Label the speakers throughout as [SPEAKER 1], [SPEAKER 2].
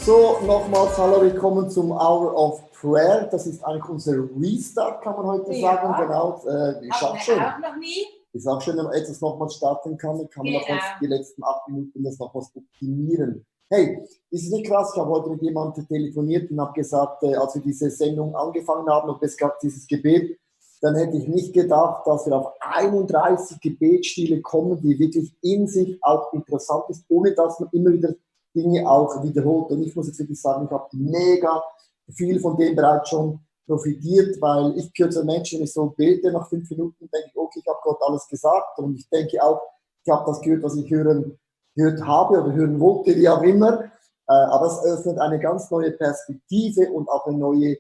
[SPEAKER 1] So, nochmals hallo, willkommen zum Hour of Prayer. Das ist eigentlich unser Restart, kann man heute sagen. Genau, ist auch schön.
[SPEAKER 2] Auch noch nie.
[SPEAKER 1] Ist auch schön, wenn man etwas nochmals starten kann. Dann kann man nochmals die letzten 8 Minuten das nochmals optimieren. Hey, ist es nicht krass? Ich habe heute mit jemandem telefoniert und habe gesagt, als wir diese Sendung angefangen haben und es gab dieses Gebet, dann hätte ich nicht gedacht, dass wir auf 31 Gebetsstile kommen, die wirklich in sich auch interessant ist, ohne dass man immer wieder Dinge auch wiederholt. Und ich muss jetzt wirklich sagen, ich habe mega viel von dem bereits schon profitiert, weil ich gehöre zu den Menschen, wenn ich so bete, nach 5 Minuten denke ich, okay, ich habe Gott alles gesagt. Und ich denke auch, ich habe das gehört, was ich gehört habe oder hören wollte, wie auch immer. Aber es öffnet eine ganz neue Perspektive und auch eine neue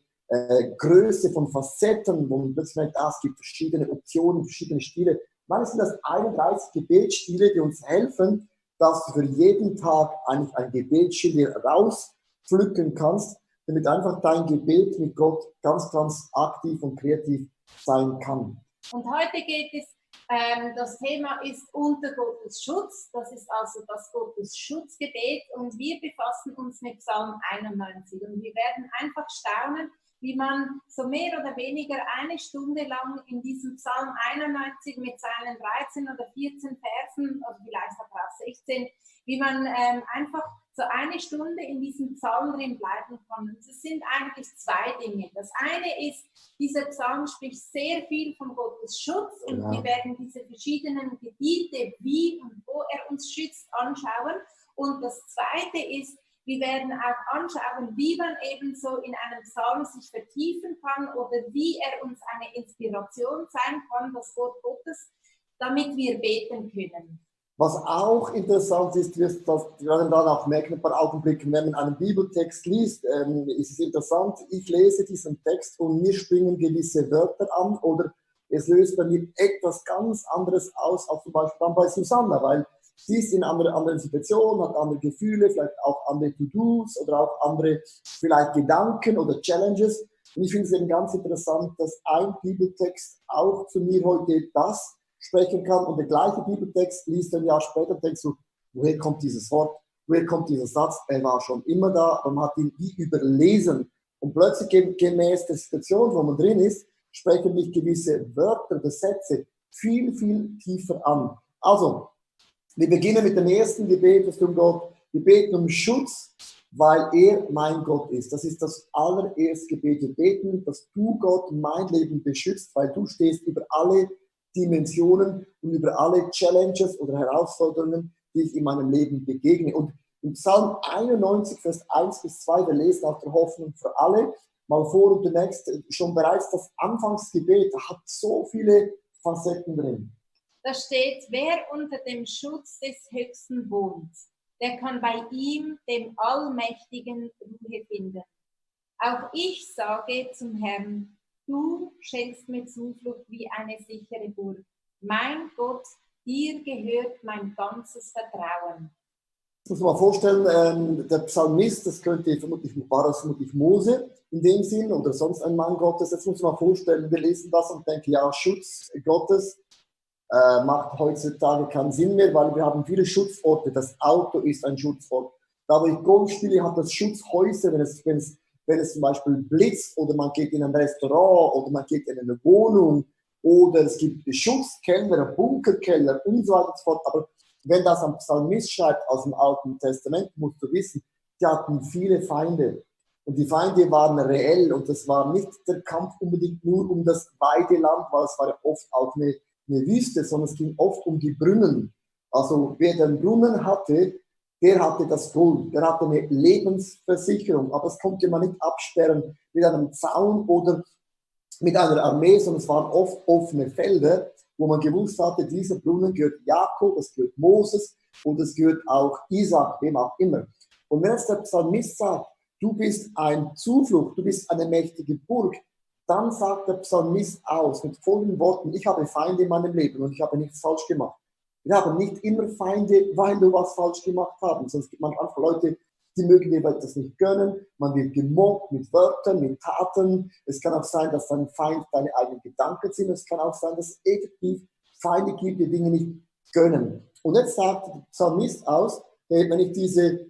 [SPEAKER 1] Größe von Facetten, wo man plötzlich merkt, es gibt verschiedene Optionen, verschiedene Stile. Manchmal sind das 31 Gebetsstile, die uns helfen, dass du für jeden Tag eigentlich ein Gebetsstil rauspflücken kannst, damit einfach dein Gebet mit Gott ganz, ganz aktiv und kreativ sein kann.
[SPEAKER 2] Und heute geht es, das Thema ist unter Gottes Schutz. Das ist also das Gottes Schutzgebet und wir befassen uns mit Psalm 91 und wir werden einfach staunen, wie man so mehr oder weniger eine Stunde lang in diesem Psalm 91 mit seinen 13 oder 14 Versen, oder vielleicht auch 16, wie man einfach so eine Stunde in diesem Psalm drin bleiben kann. Und es sind eigentlich zwei Dinge. Das eine ist, dieser Psalm spricht sehr viel von Gottes Schutz und wir werden diese verschiedenen Gebiete, wie und wo er uns schützt, anschauen. Und das zweite ist, wir werden auch anschauen, wie man eben so in einem Psalm sich vertiefen kann oder wie er uns eine Inspiration sein kann, das Wort Gottes, damit wir beten können.
[SPEAKER 1] Was auch interessant ist, wir werden dann auch merken, ein paar Augenblicken, wenn man einen Bibeltext liest, ist es interessant, ich lese diesen Text und mir springen gewisse Wörter an oder es löst bei mir etwas ganz anderes aus, als zum Beispiel dann bei Susanna, weil sie ist in einer anderen Situation, hat andere Gefühle, vielleicht auch andere To-Dos oder auch andere vielleicht Gedanken oder Challenges. Und ich finde es eben ganz interessant, dass ein Bibeltext auch zu mir heute das sprechen kann und der gleiche Bibeltext liest ein Jahr später und denkst du, woher kommt dieses Wort, woher kommt dieser Satz, er war schon immer da, aber man hat ihn wie überlesen und plötzlich gemäß der Situation, wo man drin ist, sprechen mich gewisse Wörter oder Sätze viel, viel tiefer an. Also, wir beginnen mit dem ersten Gebet, das um Gott, wir beten um Schutz, weil er mein Gott ist. Das ist das allererste Gebet. Wir beten, dass du, Gott, mein Leben beschützt, weil du stehst über alle Dimensionen und über alle Challenges oder Herausforderungen, die ich in meinem Leben begegne. Und im Psalm 91, Vers 1 bis 2, wir lesen auch der Hoffnung für alle, mal vor und zunächst schon bereits das Anfangsgebet hat so viele Facetten drin.
[SPEAKER 2] Da steht, wer unter dem Schutz des Höchsten wohnt, der kann bei ihm, dem Allmächtigen, Ruhe finden. Auch ich sage zum Herrn, du schenkst mir Zuflucht wie eine sichere Burg. Mein Gott, dir gehört mein ganzes Vertrauen.
[SPEAKER 1] Das muss man mal vorstellen, der Psalmist, war das vermutlich Mose in dem Sinn oder sonst ein Mann Gottes. Jetzt muss man mal vorstellen, wir lesen das und denken, ja, Schutz Gottes macht heutzutage keinen Sinn mehr, weil wir haben viele Schutzorte. Das Auto ist ein Schutzort. Da, wo ich Golf spiele, hat das Schutzhäuser, wenn es zum Beispiel blitzt oder man geht in ein Restaurant oder man geht in eine Wohnung oder es gibt Schutzkeller, Bunkerkeller und so weiter und so fort. Aber wenn das ein Psalmist schreibt aus dem Alten Testament, musst du wissen, die hatten viele Feinde. Und die Feinde waren reell und das war nicht der Kampf unbedingt nur um das Weideland, weil es war ja oft auch eine Wüste, sondern es ging oft um die Brunnen. Also wer den Brunnen hatte, der hatte das Gold, der hatte eine Lebensversicherung, aber das konnte man nicht absperren mit einem Zaun oder mit einer Armee, sondern es waren oft offene Felder, wo man gewusst hatte, dieser Brunnen gehört Jakob, es gehört Moses und es gehört auch Isaac, wem auch immer. Und wenn jetzt der Psalmist sagt, du bist ein Zuflucht, du bist eine mächtige Burg, dann sagt der Psalmist aus mit folgenden Worten, ich habe Feinde in meinem Leben und ich habe nichts falsch gemacht. Wir haben nicht immer Feinde, weil wir was falsch gemacht haben, sondern es gibt manchmal Leute, die mögen dir das nicht gönnen, man wird gemobbt mit Wörtern, mit Taten. Es kann auch sein, dass dein Feind deine eigenen Gedanken sind. Es kann auch sein, dass es effektiv Feinde gibt, die Dinge nicht gönnen. Und jetzt sagt der Psalmist aus, wenn ich diese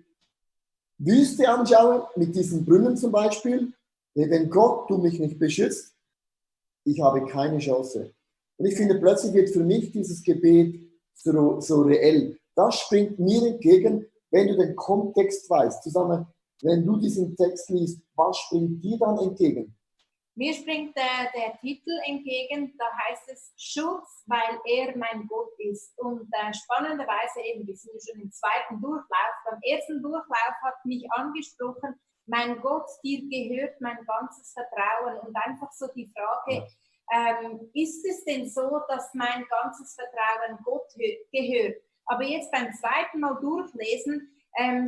[SPEAKER 1] Wüste anschaue, mit diesen Brunnen zum Beispiel, wenn Gott du mich nicht beschützt, ich habe keine Chance. Und ich finde, plötzlich wird für mich dieses Gebet so reell. Das springt mir entgegen, wenn du den Kontext weißt. Zusammen, wenn du diesen Text liest, was springt dir dann entgegen?
[SPEAKER 2] Mir springt der Titel entgegen, da heißt es Schutz, weil er mein Gott ist. Und spannenderweise eben, wir sind schon im zweiten Durchlauf. Beim ersten Durchlauf hat mich angesprochen, mein Gott, dir gehört mein ganzes Vertrauen. Und einfach so die Frage, ist es denn so, dass mein ganzes Vertrauen Gott gehört? Aber jetzt beim zweiten Mal durchlesen,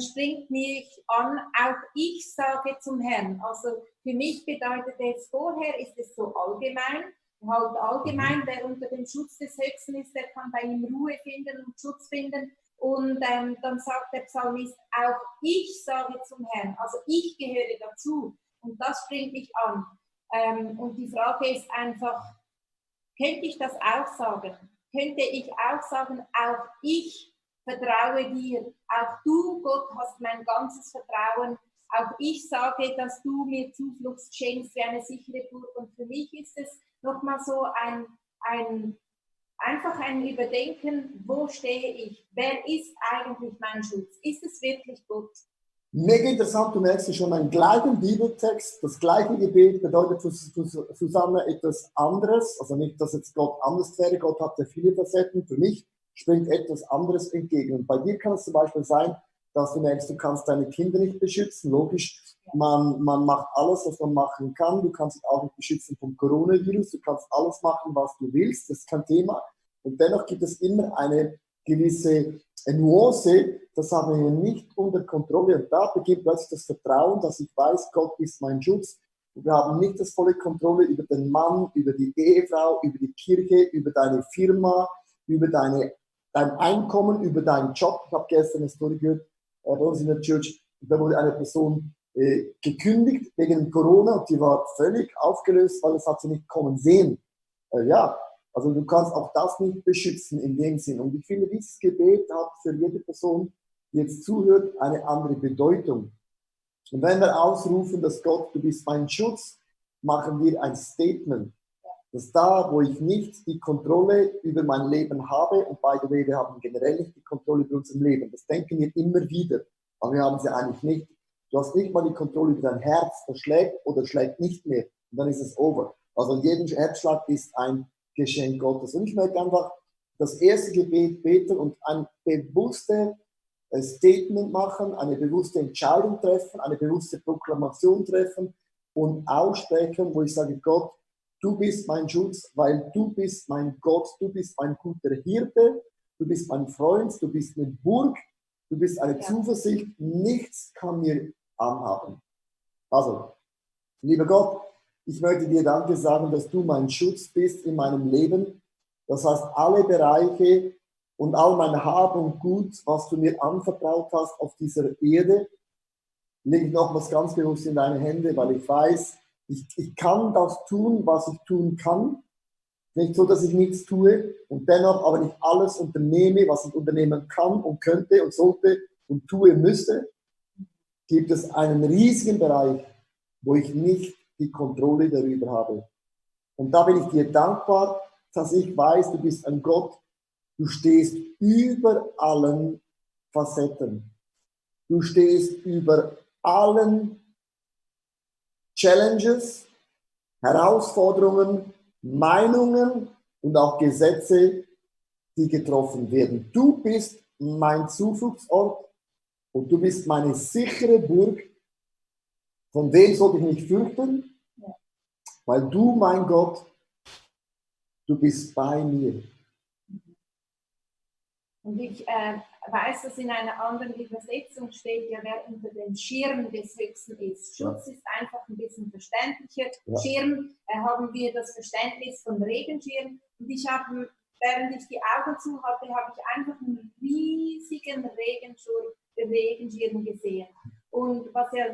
[SPEAKER 2] springt mich an, auch ich sage zum Herrn. Also für mich bedeutet es, vorher ist es so allgemein, halt allgemein, wer unter dem Schutz des Höchsten ist, der kann bei ihm Ruhe finden und Schutz finden. Und dann sagt der Psalmist, auch ich sage zum Herrn, also ich gehöre dazu. Und das springt mich an. Und die Frage ist einfach, könnte ich das auch sagen? Könnte ich auch sagen, auch ich vertraue dir, auch du, Gott, hast mein ganzes Vertrauen, auch ich sage, dass du mir Zuflucht schenkst wie eine sichere Burg. Und für mich ist es nochmal so einfach ein Überdenken, wo stehe ich? Wer ist eigentlich mein Schutz? Ist es wirklich Gott?
[SPEAKER 1] Mega interessant, du merkst ja schon einen gleichen Bibeltext, das gleiche Gebet bedeutet für Susanne etwas anderes, also nicht, dass jetzt Gott anders wäre, Gott hat ja viele Facetten, für mich springt etwas anderes entgegen. Und bei dir kann es zum Beispiel sein, dass du merkst, du kannst deine Kinder nicht beschützen, logisch, man macht alles, was man machen kann, du kannst dich auch nicht beschützen vom Coronavirus, du kannst alles machen, was du willst, das ist kein Thema. Und dennoch gibt es immer eine gewisse Nuance, das haben wir nicht unter Kontrolle. Und da beginnt plötzlich das Vertrauen, dass ich weiß, Gott ist mein Schutz. Und wir haben nicht das volle Kontrolle über den Mann, über die Ehefrau, über die Kirche, über deine Firma, über dein Einkommen, über deinen Job. Ich habe gestern eine Story gehört, bei uns in der Church, da wurde eine Person gekündigt wegen Corona und die war völlig aufgelöst, weil das hat sie nicht kommen sehen. Ja, also du kannst auch das nicht beschützen in dem Sinn. Und ich finde, dieses Gebet hat für jede Person, die jetzt zuhört, eine andere Bedeutung. Und wenn wir ausrufen, dass Gott, du bist mein Schutz, machen wir ein Statement. Dass da, wo ich nicht die Kontrolle über mein Leben habe, und by the way, wir haben generell nicht die Kontrolle über unser Leben. Das denken wir immer wieder, aber wir haben sie eigentlich nicht. Du hast nicht mal die Kontrolle über dein Herz, das schlägt oder schlägt nicht mehr. Und dann ist es over. Also jeden Herzschlag ist ein Geschenk Gottes. Und ich möchte einfach das erste Gebet beten und ein bewusstes Statement machen, eine bewusste Entscheidung treffen, eine bewusste Proklamation treffen und aussprechen, wo ich sage, Gott, du bist mein Schutz, weil du bist mein Gott, du bist mein guter Hirte, du bist mein Freund, du bist eine Burg, du bist eine Zuversicht, nichts kann mir anhaben. Also, lieber Gott, ich möchte dir Danke sagen, dass du mein Schutz bist in meinem Leben. Das heißt, alle Bereiche und all mein Hab und Gut, was du mir anvertraut hast auf dieser Erde, lege ich nochmals ganz bewusst in deine Hände, weil ich weiß, ich kann das tun, was ich tun kann. Nicht so, dass ich nichts tue und dennoch aber nicht alles unternehme, was ich unternehmen kann und könnte und sollte und tue müsste. Gibt es einen riesigen Bereich, wo ich nicht die Kontrolle darüber habe. Und da bin ich dir dankbar, dass ich weiß, du bist ein Gott, du stehst über allen Facetten. Du stehst über allen Challenges, Herausforderungen, Meinungen und auch Gesetze, die getroffen werden. Du bist mein Zufluchtsort und du bist meine sichere Burg. Von wem sollte ich mich fürchten? Weil du, mein Gott, du bist bei mir.
[SPEAKER 2] Und ich weiß, dass in einer anderen Übersetzung steht, ja, wer unter dem Schirm des Höchsten ist. Schutz ist einfach ein bisschen verständlicher. Ja. Schirm haben wir das Verständnis von Regenschirm. Und ich habe, während ich die Augen zu hatte, habe ich einfach einen riesigen Regenschirm gesehen. Und was ja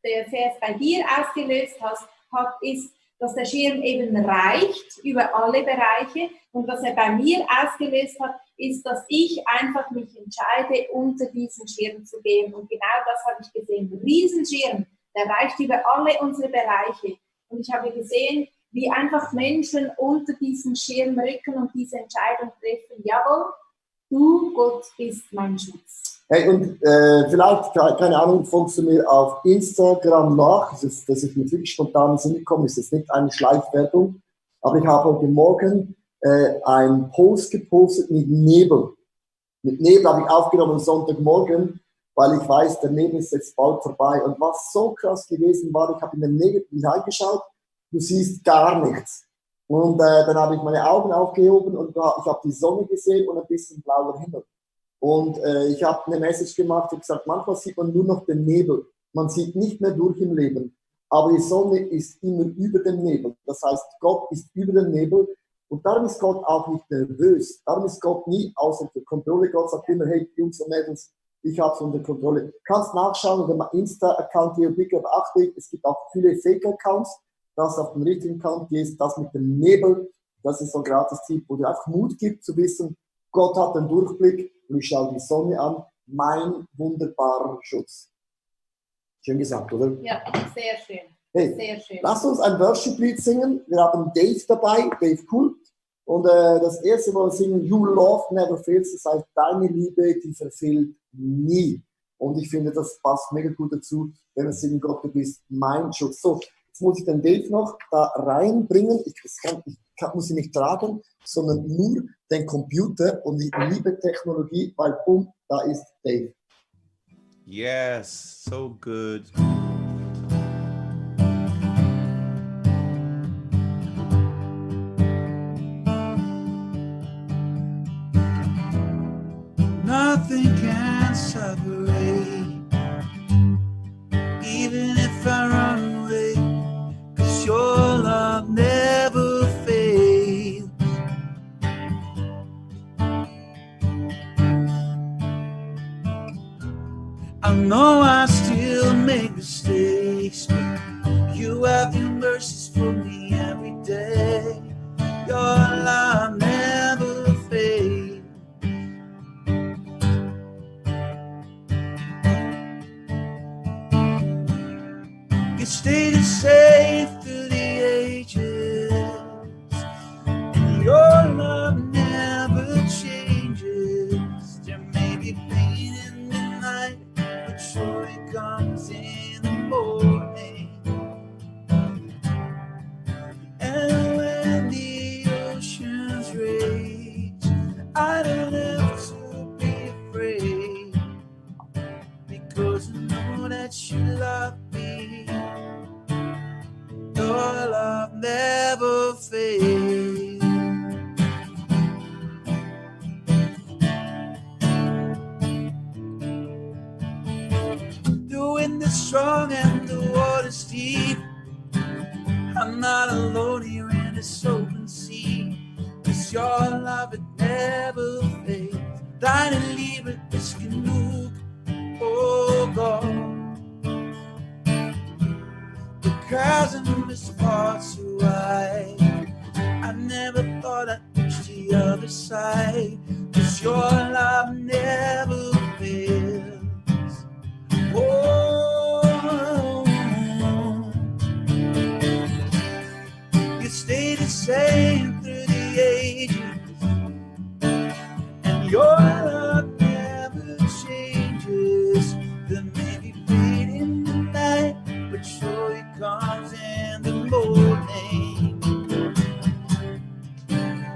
[SPEAKER 2] der Vers bei dir ausgelöst hat, ist, dass der Schirm eben reicht über alle Bereiche. Und was er bei mir ausgelöst hat, ist, dass ich einfach mich entscheide, unter diesen Schirm zu gehen. Und genau das habe ich gesehen. Riesenschirm, der reicht über alle unsere Bereiche. Und ich habe gesehen, wie einfach Menschen unter diesen Schirm rücken und diese Entscheidung treffen. Jawohl, du, Gott, bist mein Schutz.
[SPEAKER 1] Hey, und vielleicht, keine Ahnung, folgst du mir auf Instagram nach, das ist mir wirklich spontan in den Sinn gekommen, ist jetzt nicht eine Schleichwerbung, aber ich habe heute Morgen einen Post gepostet mit Nebel. Mit Nebel habe ich aufgenommen am Sonntagmorgen, weil ich weiß, der Nebel ist jetzt bald vorbei. Und was so krass gewesen war, ich habe in den Nebel hineingeschaut, du siehst gar nichts. Und dann habe ich meine Augen aufgehoben und ich habe die Sonne gesehen und ein bisschen blauer Himmel. Und ich habe eine Message gemacht und gesagt, manchmal sieht man nur noch den Nebel. Man sieht nicht mehr durch im Leben. Aber die Sonne ist immer über dem Nebel. Das heißt, Gott ist über dem Nebel. Und darum ist Gott auch nicht nervös. Darum ist Gott nie außer der Kontrolle. Gott sagt immer, hey, Jungs und Mädels, ich habe es unter Kontrolle. Du kannst nachschauen, wenn man Insta-Account hier beachtet. Es gibt auch viele Fake-Accounts. Das auf dem richtigen Account ist, das mit dem Nebel. Das ist so ein Gratis-Tipp, wo dir einfach Mut gibt zu wissen, Gott hat den Durchblick und ich schaue die Sonne an. Mein wunderbarer Schutz. Schön gesagt, oder?
[SPEAKER 2] Ja, sehr schön.
[SPEAKER 1] Hey,
[SPEAKER 2] Sehr schön.
[SPEAKER 1] lasst uns ein Worship-Lied singen. Wir haben Dave dabei, Dave Kult. Und das erste Mal singen You Love Never Fails. Das heißt, deine Liebe, die verfehlt nie. Und ich finde, das passt mega gut dazu, wenn wir singen, Gott, du bist mein Schutz. So, jetzt muss ich den Dave noch da reinbringen. Ich muss ihn nicht tragen, sondern nur den Computer und die liebe Technologie, weil bumm, da ist Dave.
[SPEAKER 3] Yes, so good. Nothing can separate, even if I run away, 'cause your love never fails. I know I still make mistakes, but you have your mercies for me every day. Your love never fails. You stay the same through the ages, and your love never changes. There may be pain in the night, but joy comes in the morning. And when the oceans rage, I don't have to be afraid, because I know that you love me. Your love never fails. The wind is strong and the water's deep. I'm not alone here in this open sea, 'cause your love, it never fades. Deine Liebe ist genug, oh Gott. The chasm is far too wide. I never thought I'd reach the other side, 'cause your love never fails. Oh, you stay the same through the ages, and your love never changes. There may be pain in the night, but joy comes in the morning.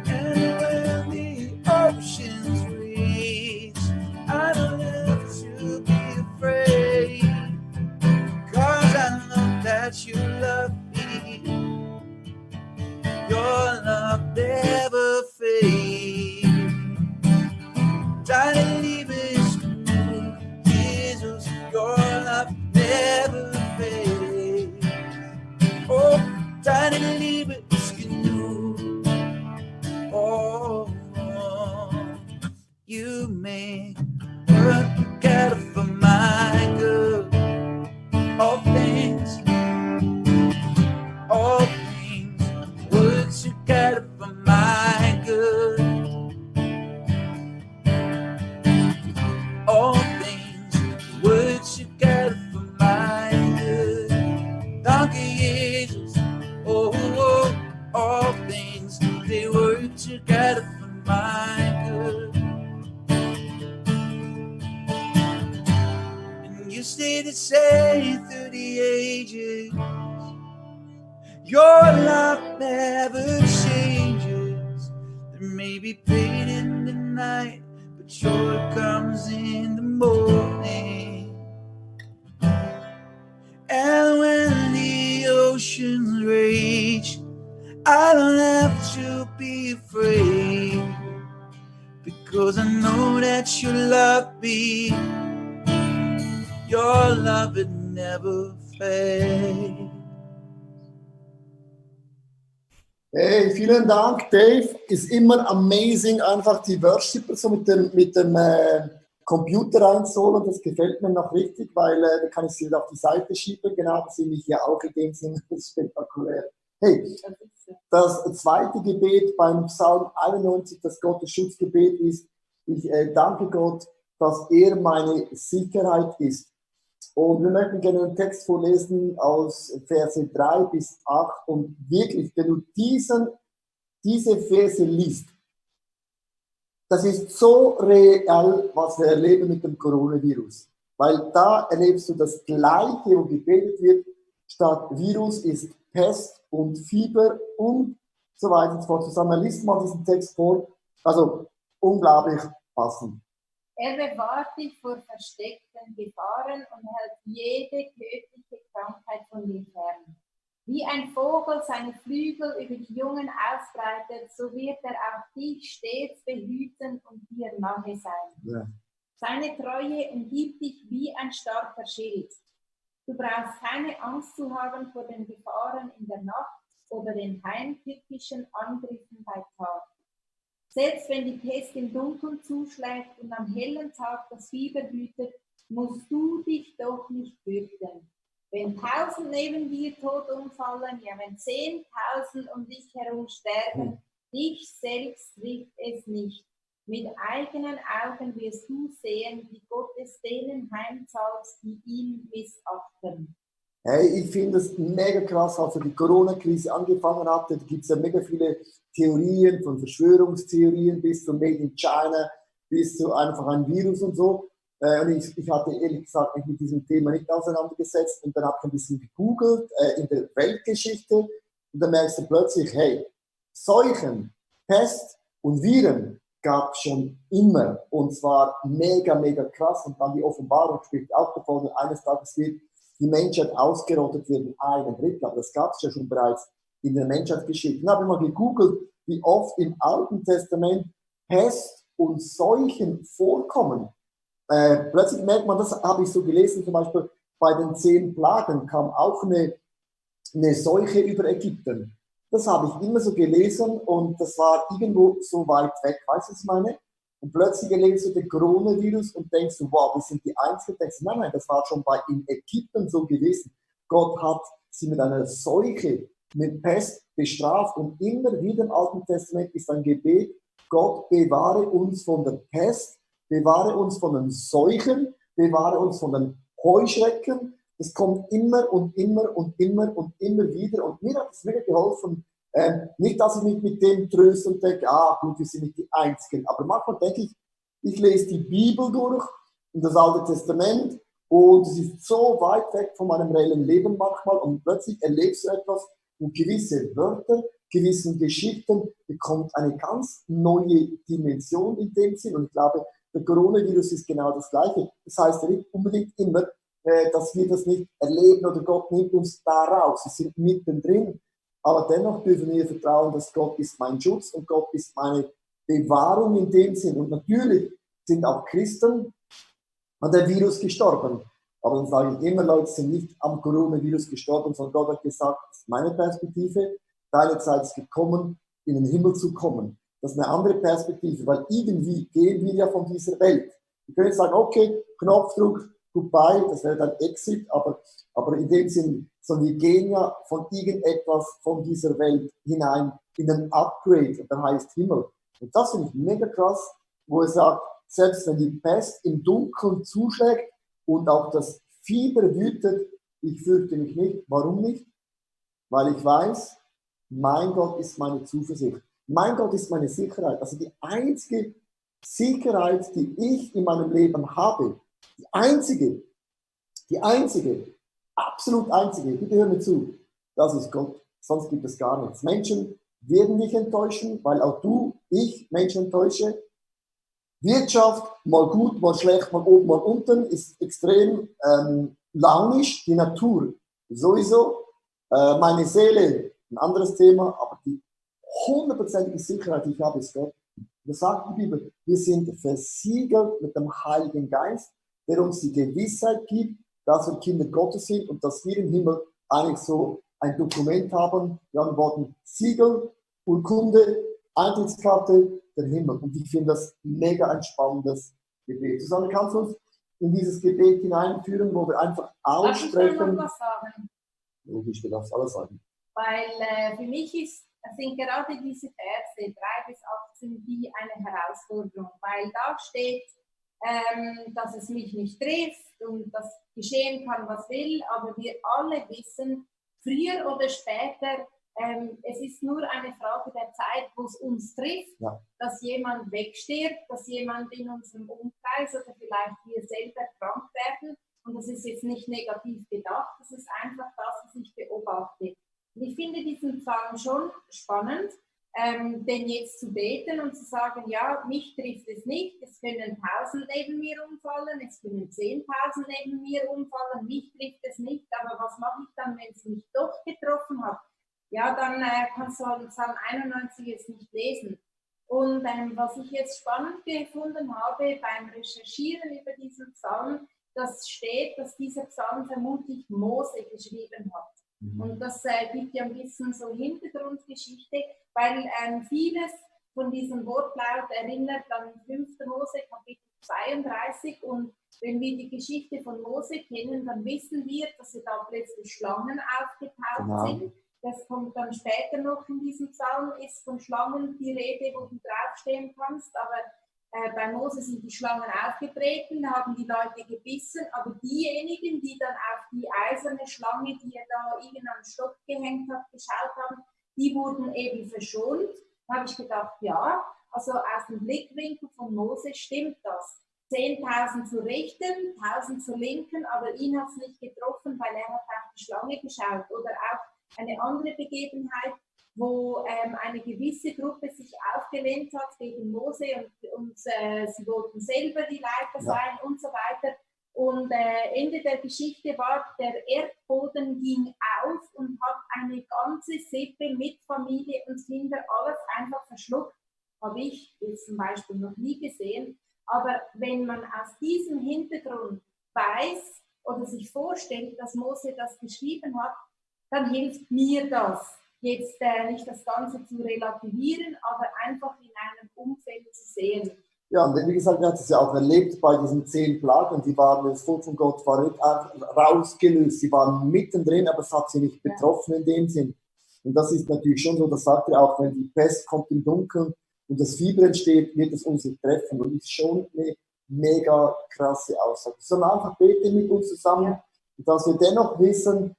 [SPEAKER 3] And when the oceans rage, I don't have to be afraid, 'cause I know that you love me. Your love never fades. Deine Liebe ist genug, Jesus. Your love never fades. same through the ages. Your love never changes. There may be pain in the night, but joy comes in the morning. And when the oceans rage, I don't have to be afraid, because I know that you love me. Your love it never fades.
[SPEAKER 1] Hey, vielen Dank, Dave. Ist immer amazing, einfach die Worshipper so mit dem Computer einzuholen. Das gefällt mir noch richtig, weil da kann ich sie auf die Seite schieben. Genau, das finde ich ja auch in dem Sinne spektakulär. Hey, das zweite Gebet beim Psalm 91, das Gottes Schutzgebet ist, ich danke Gott, dass er meine Sicherheit ist. Und wir möchten gerne einen Text vorlesen aus Verse 3 bis 8. Und wirklich, wenn du diese Verse liest, das ist so real, was wir erleben mit dem Coronavirus. Weil da erlebst du das Gleiche, wo gebetet wird, statt Virus ist Pest und Fieber und so weiter und so fort. Zusammen liest mal diesen Text vor. Also unglaublich passend.
[SPEAKER 2] Er bewahrt dich vor versteckten Gefahren und hält jede tödliche Krankheit von dir fern. Wie ein Vogel seine Flügel über die Jungen ausbreitet, so wird er auch dich stets behüten und dir nahe sein.
[SPEAKER 1] Ja.
[SPEAKER 2] Seine Treue umgibt dich wie ein starker Schild. Du brauchst keine Angst zu haben vor den Gefahren in der Nacht oder den heimtückischen Angriffen bei Tag. Selbst wenn die Pest im Dunkeln zuschlägt und am hellen Tag das Fieber wütet, musst du dich doch nicht fürchten. Wenn 1000 neben dir tot umfallen, ja wenn 10.000 um dich herum sterben, dich selbst trifft es nicht. Mit eigenen Augen wirst du sehen, wie Gott es denen heimzahlt, die ihn missachten.
[SPEAKER 1] Hey, ich finde es mega krass, als die Corona-Krise angefangen hatte, da gibt es ja mega viele Theorien, von Verschwörungstheorien bis zu Made in China, bis zu einfach ein Virus und so. Und ich hatte ehrlich gesagt mich mit diesem Thema nicht auseinandergesetzt und dann habe ich ein bisschen gegoogelt in der Weltgeschichte und dann merkst du plötzlich, hey, Seuchen, Pest und Viren gab es schon immer und zwar mega, mega krass und dann die Offenbarung spricht auch davon, eines Tages wird die Menschheit ausgerottet werden, 1/3. Aber das gab es ja schon bereits in der Menschheitsgeschichte. Dann habe ich mal gegoogelt, wie oft im Alten Testament Pest und Seuchen vorkommen. Plötzlich merkt man, das habe ich so gelesen, zum Beispiel bei den 10 Plagen kam auch eine Seuche über Ägypten. Das habe ich immer so gelesen und das war irgendwo so weit weg, weißt du, was ich meine? Und plötzlich erlebst du den Coronavirus und denkst du, wow, wir sind die Einzigen. Denkst du, nein, das war schon in Ägypten so gewesen. Gott hat sie mit einer Seuche, mit Pest bestraft. Und immer wieder im Alten Testament ist ein Gebet, Gott bewahre uns von der Pest, bewahre uns von den Seuchen, bewahre uns von den Heuschrecken. Das kommt immer und immer und immer und immer wieder. Und mir hat es mega geholfen. Nicht, dass ich mich mit dem tröste und denke, gut, wir sind nicht die Einzigen. Aber manchmal denke ich lese die Bibel durch und das Alte Testament und es ist so weit weg von meinem reellen Leben manchmal und plötzlich erlebst du etwas und gewisse Wörter, gewissen Geschichten bekommt eine ganz neue Dimension in dem Sinn. Und ich glaube, der Coronavirus ist genau das Gleiche. Das heißt nicht unbedingt immer, dass wir das nicht erleben oder Gott nimmt uns da raus. Wir sind mittendrin. Aber dennoch dürfen wir vertrauen, dass Gott ist mein Schutz und Gott ist meine Bewahrung in dem Sinn. Und natürlich sind auch Christen an dem Virus gestorben. Aber dann sage ich immer, Leute sind nicht am Coronavirus gestorben, sondern Gott hat gesagt, das ist meine Perspektive, deine Zeit ist gekommen, in den Himmel zu kommen. Das ist eine andere Perspektive, weil irgendwie gehen wir ja von dieser Welt. Wir können jetzt sagen, okay, Knopfdruck, goodbye, das wäre dann Exit, aber in dem Sinn, sondern wir gehen ja von irgendetwas von dieser Welt hinein in ein Upgrade, und der heißt Himmel. Und das finde ich mega krass, wo er sagt, selbst wenn die Pest im Dunkeln zuschlägt und auch das Fieber wütet, ich fürchte mich nicht. Warum nicht? Weil ich weiß, mein Gott ist meine Zuversicht. Mein Gott ist meine Sicherheit. Also die einzige Sicherheit, die ich in meinem Leben habe, die einzige, Die einzige, absolut einzige, bitte hör mir zu, das ist Gott. Sonst gibt es gar nichts. Menschen werden dich enttäuschen, weil auch du, ich, Menschen enttäusche. Wirtschaft, mal gut, mal schlecht, mal oben, mal unten, ist extrem launisch. Die Natur sowieso. Meine Seele, ein anderes Thema, aber die hundertprozentige Sicherheit, die ich habe, ist Gott. Das sagt die Bibel. Wir sind versiegelt mit dem Heiligen Geist, der uns die Gewissheit gibt, dass wir Kinder Gottes sind und dass wir im Himmel eigentlich so ein Dokument haben. Wir haben Worten Siegel, Urkunde, Eintrittskarte, der Himmel. Und ich finde das mega ein spannendes Gebet. Susanne, kannst du uns in dieses Gebet hineinführen, wo wir einfach
[SPEAKER 2] Darf ich da noch
[SPEAKER 1] aussprechen?
[SPEAKER 2] was sagen?
[SPEAKER 1] Logisch, du darfst alles sagen.
[SPEAKER 2] Weil für mich sind gerade diese Verse 3 bis 18 wie eine Herausforderung, weil da steht, dass es mich nicht trifft und dass geschehen kann, was will, aber wir alle wissen, früher oder später, es ist nur eine Frage der Zeit, wo es uns trifft,
[SPEAKER 1] Ja.
[SPEAKER 2] dass jemand wegstirbt, dass jemand in unserem Umkreis oder vielleicht wir selber krank werden. Und das ist jetzt nicht negativ gedacht, das ist einfach das, was ich beobachte. Und ich finde diesen Psalm schon spannend, denn jetzt zu beten und zu sagen, ja, mich trifft es nicht, es können 1000 neben mir umfallen, es können 10.000 neben mir umfallen, mich trifft es nicht, aber was mache ich dann, wenn es mich doch getroffen hat? Ja, dann kannst du halt Psalm 91 jetzt nicht lesen. Und was ich jetzt spannend gefunden habe beim Recherchieren über diesen Psalm, das steht, dass dieser Psalm vermutlich Mose geschrieben hat. Und das gibt ja ein bisschen so Hintergrundgeschichte, weil vieles von diesem Wortlaut erinnert an 5. Mose Kapitel 32 und wenn wir die Geschichte von Mose kennen, dann wissen wir, dass da plötzlich Schlangen aufgetaucht sind. Das kommt dann später noch in diesem Psalm, ist von Schlangen die Rede, wo du draufstehen kannst, aber bei Mose sind die Schlangen aufgetreten, haben die Leute gebissen, aber diejenigen, die dann auf die eiserne Schlange, die er da irgendwie am Stock gehängt hat, geschaut haben, die wurden eben verschont. Da habe ich gedacht, ja, also aus dem Blickwinkel von Mose stimmt das. 10.000 zur Rechten, 1.000 zur Linken, aber ihn hat es nicht getroffen, weil er hat auf die Schlange geschaut. Oder auch eine andere Begebenheit, wo eine gewisse Gruppe sich aufgelehnt hat gegen Mose und sie wollten selber die Leiter sein und so weiter. Und Ende der Geschichte war, der Erdboden ging auf und hat eine ganze Sippe mit Familie und Kinder alles einfach verschluckt. Habe ich jetzt zum Beispiel noch nie gesehen. Aber wenn man aus diesem Hintergrund weiß oder sich vorstellt, dass Mose das geschrieben hat, dann hilft mir das. Jetzt nicht das Ganze zu relativieren, aber einfach in einem Umfeld zu sehen.
[SPEAKER 1] Ja, und wie gesagt, er hat es ja auch erlebt bei diesen 10 Plagen. Die waren, das Volk von Gott war nicht rausgelöst, sie waren mittendrin, aber es hat sie nicht betroffen in dem Sinn. Und das ist natürlich schon so, das sagt er auch, wenn die Pest kommt im Dunkeln und das Fieber entsteht, wird es uns nicht treffen. Und das ist schon eine mega krasse Aussage. Sondern einfach beten mit uns zusammen, dass wir dennoch wissen,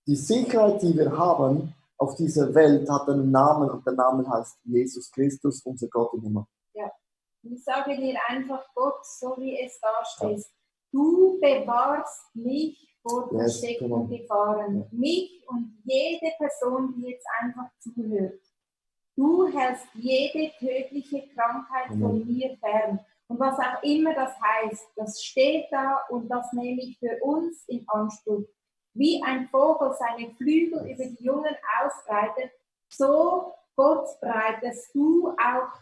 [SPEAKER 1] die Sicherheit, die wir haben auf dieser Welt, hat einen Namen und der Name heißt Jesus Christus, unser Gott im Himmel.
[SPEAKER 2] Ja, und ich sage dir einfach, Gott, so wie es da steht, du bewahrst mich vor versteckten Gefahren, mich und jede Person, die jetzt einfach zuhört. Du hältst jede tödliche Krankheit von mir fern. Und was auch immer das heißt, das steht da und das nehme ich für uns in Anspruch. Wie ein Vogel seine Flügel über die Jungen ausbreitet, so, Gott, breitest du auch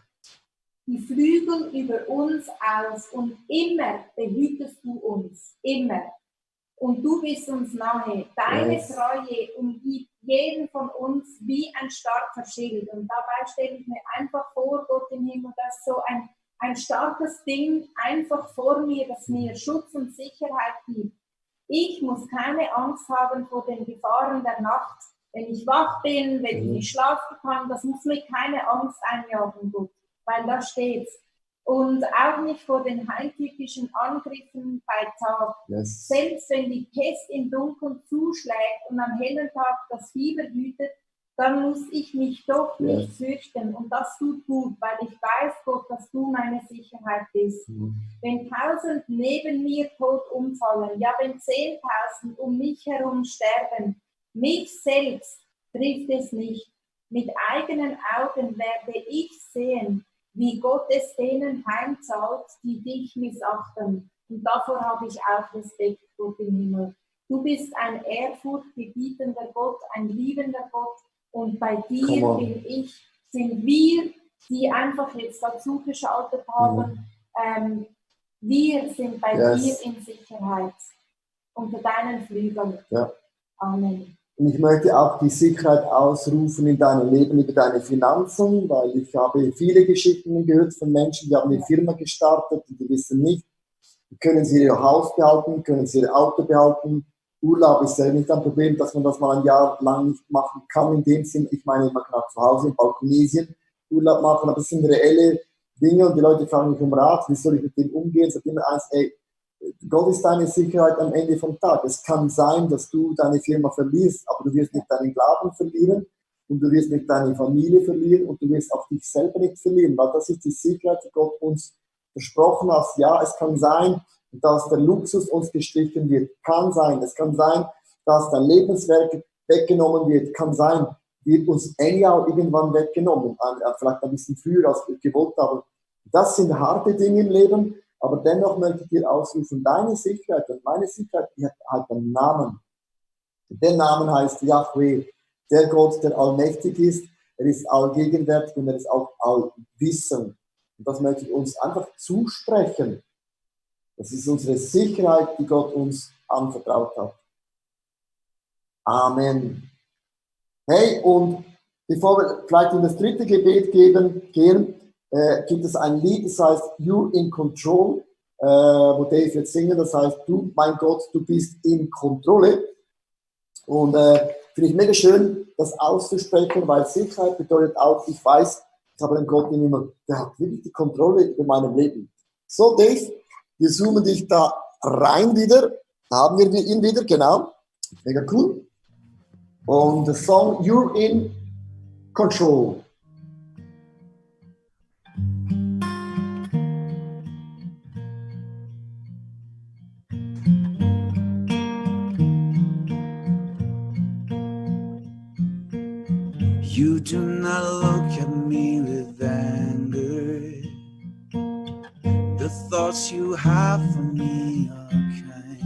[SPEAKER 2] die Flügel über uns aus und immer behütest du uns, immer. Und du bist uns nahe. Deine Treue umgibt jeden von uns wie ein starker Schild. Und dabei stelle ich mir einfach vor, Gott im Himmel, dass so ein starkes Ding einfach vor mir, das mir Schutz und Sicherheit gibt. Ich muss keine Angst haben vor den Gefahren der Nacht. Wenn ich wach bin, wenn ich nicht schlafen kann, das muss mir keine Angst einjagen, Gott, weil da steht's. Und auch nicht vor den heimtückischen Angriffen bei Tag. Selbst wenn die Pest im Dunkeln zuschlägt und am hellen Tag das Fieber wütet, dann muss ich mich doch nicht
[SPEAKER 1] Yes.
[SPEAKER 2] fürchten. Und das tut gut, weil ich weiß, Gott, dass du meine Sicherheit bist. Wenn 1000 neben mir tot umfallen, ja, wenn 10.000 um mich herum sterben, mich selbst trifft es nicht. Mit eigenen Augen werde ich sehen, wie Gott es denen heimzahlt, die dich missachten. Und davor habe ich auch Respekt, Gott im Himmel. Du bist ein ehrfurchtgebietender Gott, ein liebender Gott. Und bei dir
[SPEAKER 1] Come on.
[SPEAKER 2] sind wir, die einfach jetzt dazu geschaltet haben, wir sind bei
[SPEAKER 1] Yes.
[SPEAKER 2] dir in Sicherheit, unter deinen Flügeln.
[SPEAKER 1] Ja.
[SPEAKER 2] Amen.
[SPEAKER 1] Und ich möchte auch die Sicherheit ausrufen in deinem Leben über deine Finanzen, weil ich habe viele Geschichten gehört von Menschen, die haben eine Firma gestartet und die wissen nicht, können sie ihr Haus behalten, können sie ihr Auto behalten. Urlaub ist ja nicht ein Problem, dass man das mal ein Jahr lang nicht machen kann. In dem Sinn, ich meine, man kann auch zu Hause in Balkonesien Urlaub machen, aber das sind reelle Dinge und die Leute fragen mich um Rat, wie soll ich mit dem umgehen? Ich sage immer eins, ey, Gott ist deine Sicherheit am Ende vom Tag. Es kann sein, dass du deine Firma verlierst, aber du wirst nicht deinen Glauben verlieren und du wirst nicht deine Familie verlieren und du wirst auch dich selber nicht verlieren, weil das ist die Sicherheit, die Gott uns versprochen hat. Ja, es kann sein, dass der Luxus uns gestrichen wird. Kann sein. Es kann sein, dass dein Lebenswerk weggenommen wird. Kann sein, wird uns auch irgendwann weggenommen. Vielleicht ein bisschen früher, als wir gewollt haben. Das sind harte Dinge im Leben, aber dennoch möchte ich dir ausrufen, deine Sicherheit und meine Sicherheit, die hat halt einen Namen. Der Name heißt Yahweh, der Gott, der allmächtig ist. Er ist allgegenwärtig und er ist auch allwissend. Und das möchte ich uns einfach zusprechen. Das ist unsere Sicherheit, die Gott uns anvertraut hat. Amen. Hey, und bevor wir vielleicht in das dritte Gebet gehen, gibt es ein Lied, das heißt You're in Control, wo Dave jetzt singen, das heißt, du, mein Gott, du bist in Kontrolle. Und finde ich mega schön, das auszusprechen, weil Sicherheit bedeutet auch, ich weiß, ich habe einen Gott im Himmel, der hat wirklich die Kontrolle über meinem Leben. So, Dave, wir zoomen dich da rein wieder. Da haben wir ihn wieder, genau. Mega cool. Und der Song You're in Control.
[SPEAKER 3] You do not look at me with anger. The thoughts you have for me are kind.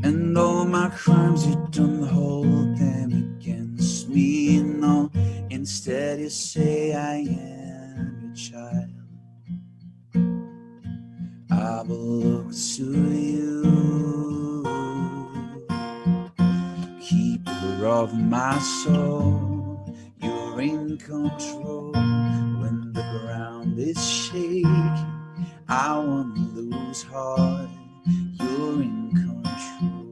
[SPEAKER 3] And all my crimes you don't hold them against me. No, instead you say I am your child. I will look to you, keeper of my soul. You're in control when the ground is shaking. I won't lose heart. You're in control.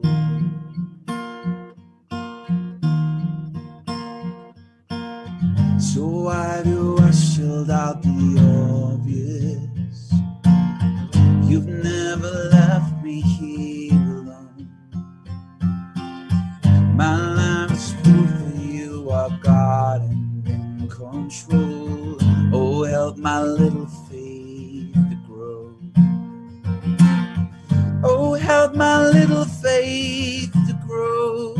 [SPEAKER 3] So why do I shield out the obvious? You've never left me here alone. My life is proof that you are God and in control. Oh, help my little faith to grow. Oh, help my little faith to grow.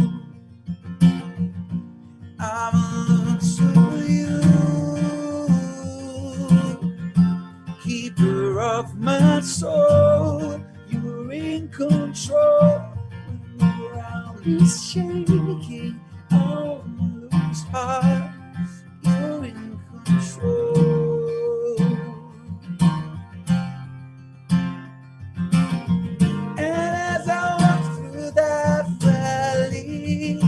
[SPEAKER 3] I'm look to you, keeper of my soul. You're in control when the ground is shaking. I won't lose heart. You're in control. And as I walk through that valley,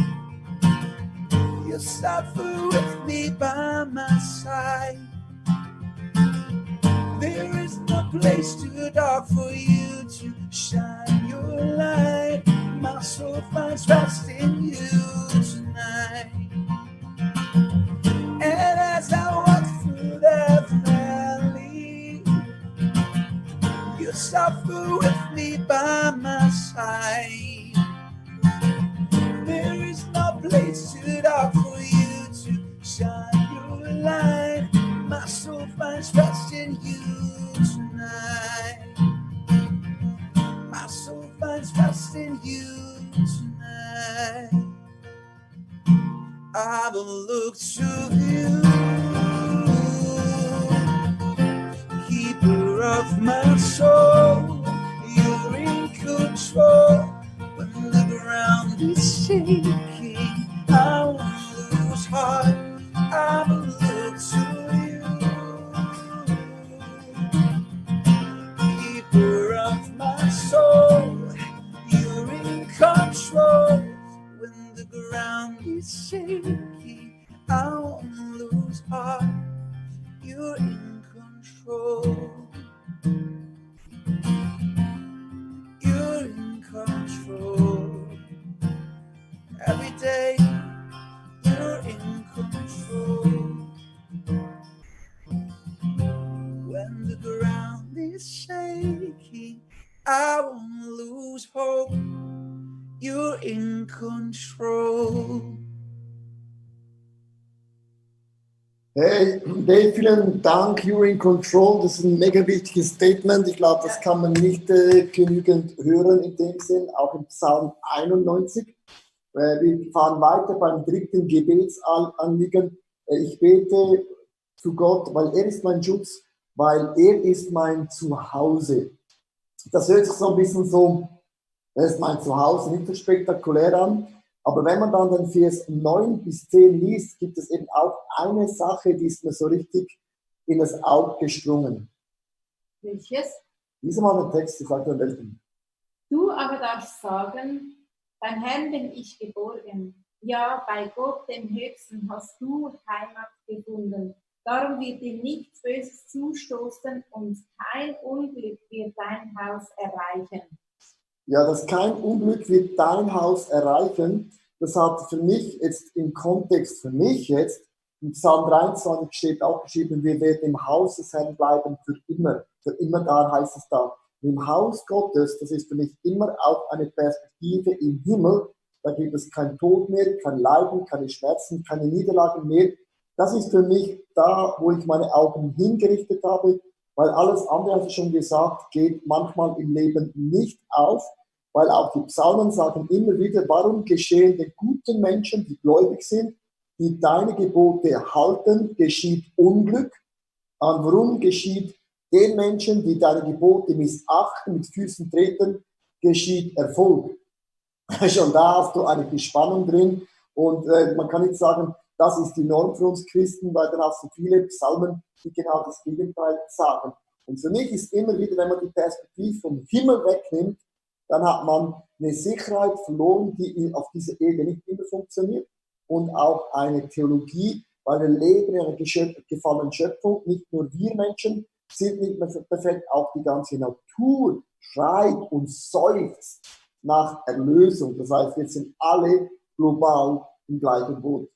[SPEAKER 3] you suffer with me by my side. There is no place too dark for you to shine your light. My soul finds rest in you tonight. And as I walk through that valley, you suffer with me by my side. There is no place too I will look to you, keeper of my soul. You're in control. When the ground is shaking, I won't lose heart. I will look to you, keeper of my soul. You're in control. When the ground is shaking, I won't lose heart. You're in control. You're in control. Every day, you're in control. When the ground is shaking, I won't lose hope. You're in control.
[SPEAKER 1] Hey, Dave, vielen Dank. You're in control. Das ist ein mega wichtiges Statement. Ich glaube, das kann man nicht genügend hören in dem Sinn, auch im Psalm 91. Wir fahren weiter beim dritten Gebetsanliegen. Ich bete zu Gott, weil er ist mein Schutz, weil er ist mein Zuhause. Das hört sich so ein bisschen so, er ist mein Zuhause, nicht so spektakulär an. Aber wenn man dann den Vers 9 bis 10 liest, gibt es eben auch eine Sache, die ist mir so richtig in das Auge gesprungen.
[SPEAKER 2] Welches?
[SPEAKER 1] Lies mal den Text, ich sage dir welchen.
[SPEAKER 2] Du aber darfst sagen, beim Herrn bin ich geborgen. Ja, bei Gott, dem Höchsten, hast du Heimat gefunden. Darum wird dir nichts Böses zustoßen und kein Unglück wird dein Haus erreichen.
[SPEAKER 1] Ja, dass kein Unglück wird dein Haus erreichen, das hat für mich jetzt im Kontext, für mich jetzt, im Psalm 23 steht auch geschrieben, wir werden im Haus des Herrn bleiben für immer. Für immer da heißt es da. Im Haus Gottes, das ist für mich immer auch eine Perspektive im Himmel. Da gibt es kein Tod mehr, kein Leiden, keine Schmerzen, keine Niederlagen mehr. Das ist für mich da, wo ich meine Augen hingerichtet habe, weil alles andere, habe ich schon gesagt, geht manchmal im Leben nicht auf, weil auch die Psalmen sagen immer wieder, warum geschehen den guten Menschen, die gläubig sind, die deine Gebote halten, geschieht Unglück. Und warum geschieht den Menschen, die deine Gebote missachten, mit Füßen treten, geschieht Erfolg. Schon da hast du eigentlich die Spannung drin und man kann nicht sagen, das ist die Norm für uns Christen, weil dann hast du viele Psalmen, die genau das Gegenteil sagen. Und für mich ist immer wieder, wenn man die Perspektive vom Himmel wegnimmt, dann hat man eine Sicherheit verloren, die auf dieser Ebene nicht immer funktioniert und auch eine Theologie, weil wir leben in einer gefallenen Schöpfung, nicht nur wir Menschen sind nicht mehr perfekt, auch die ganze Natur schreit und seufzt nach Erlösung. Das heißt, wir sind alle global im gleichen Boot.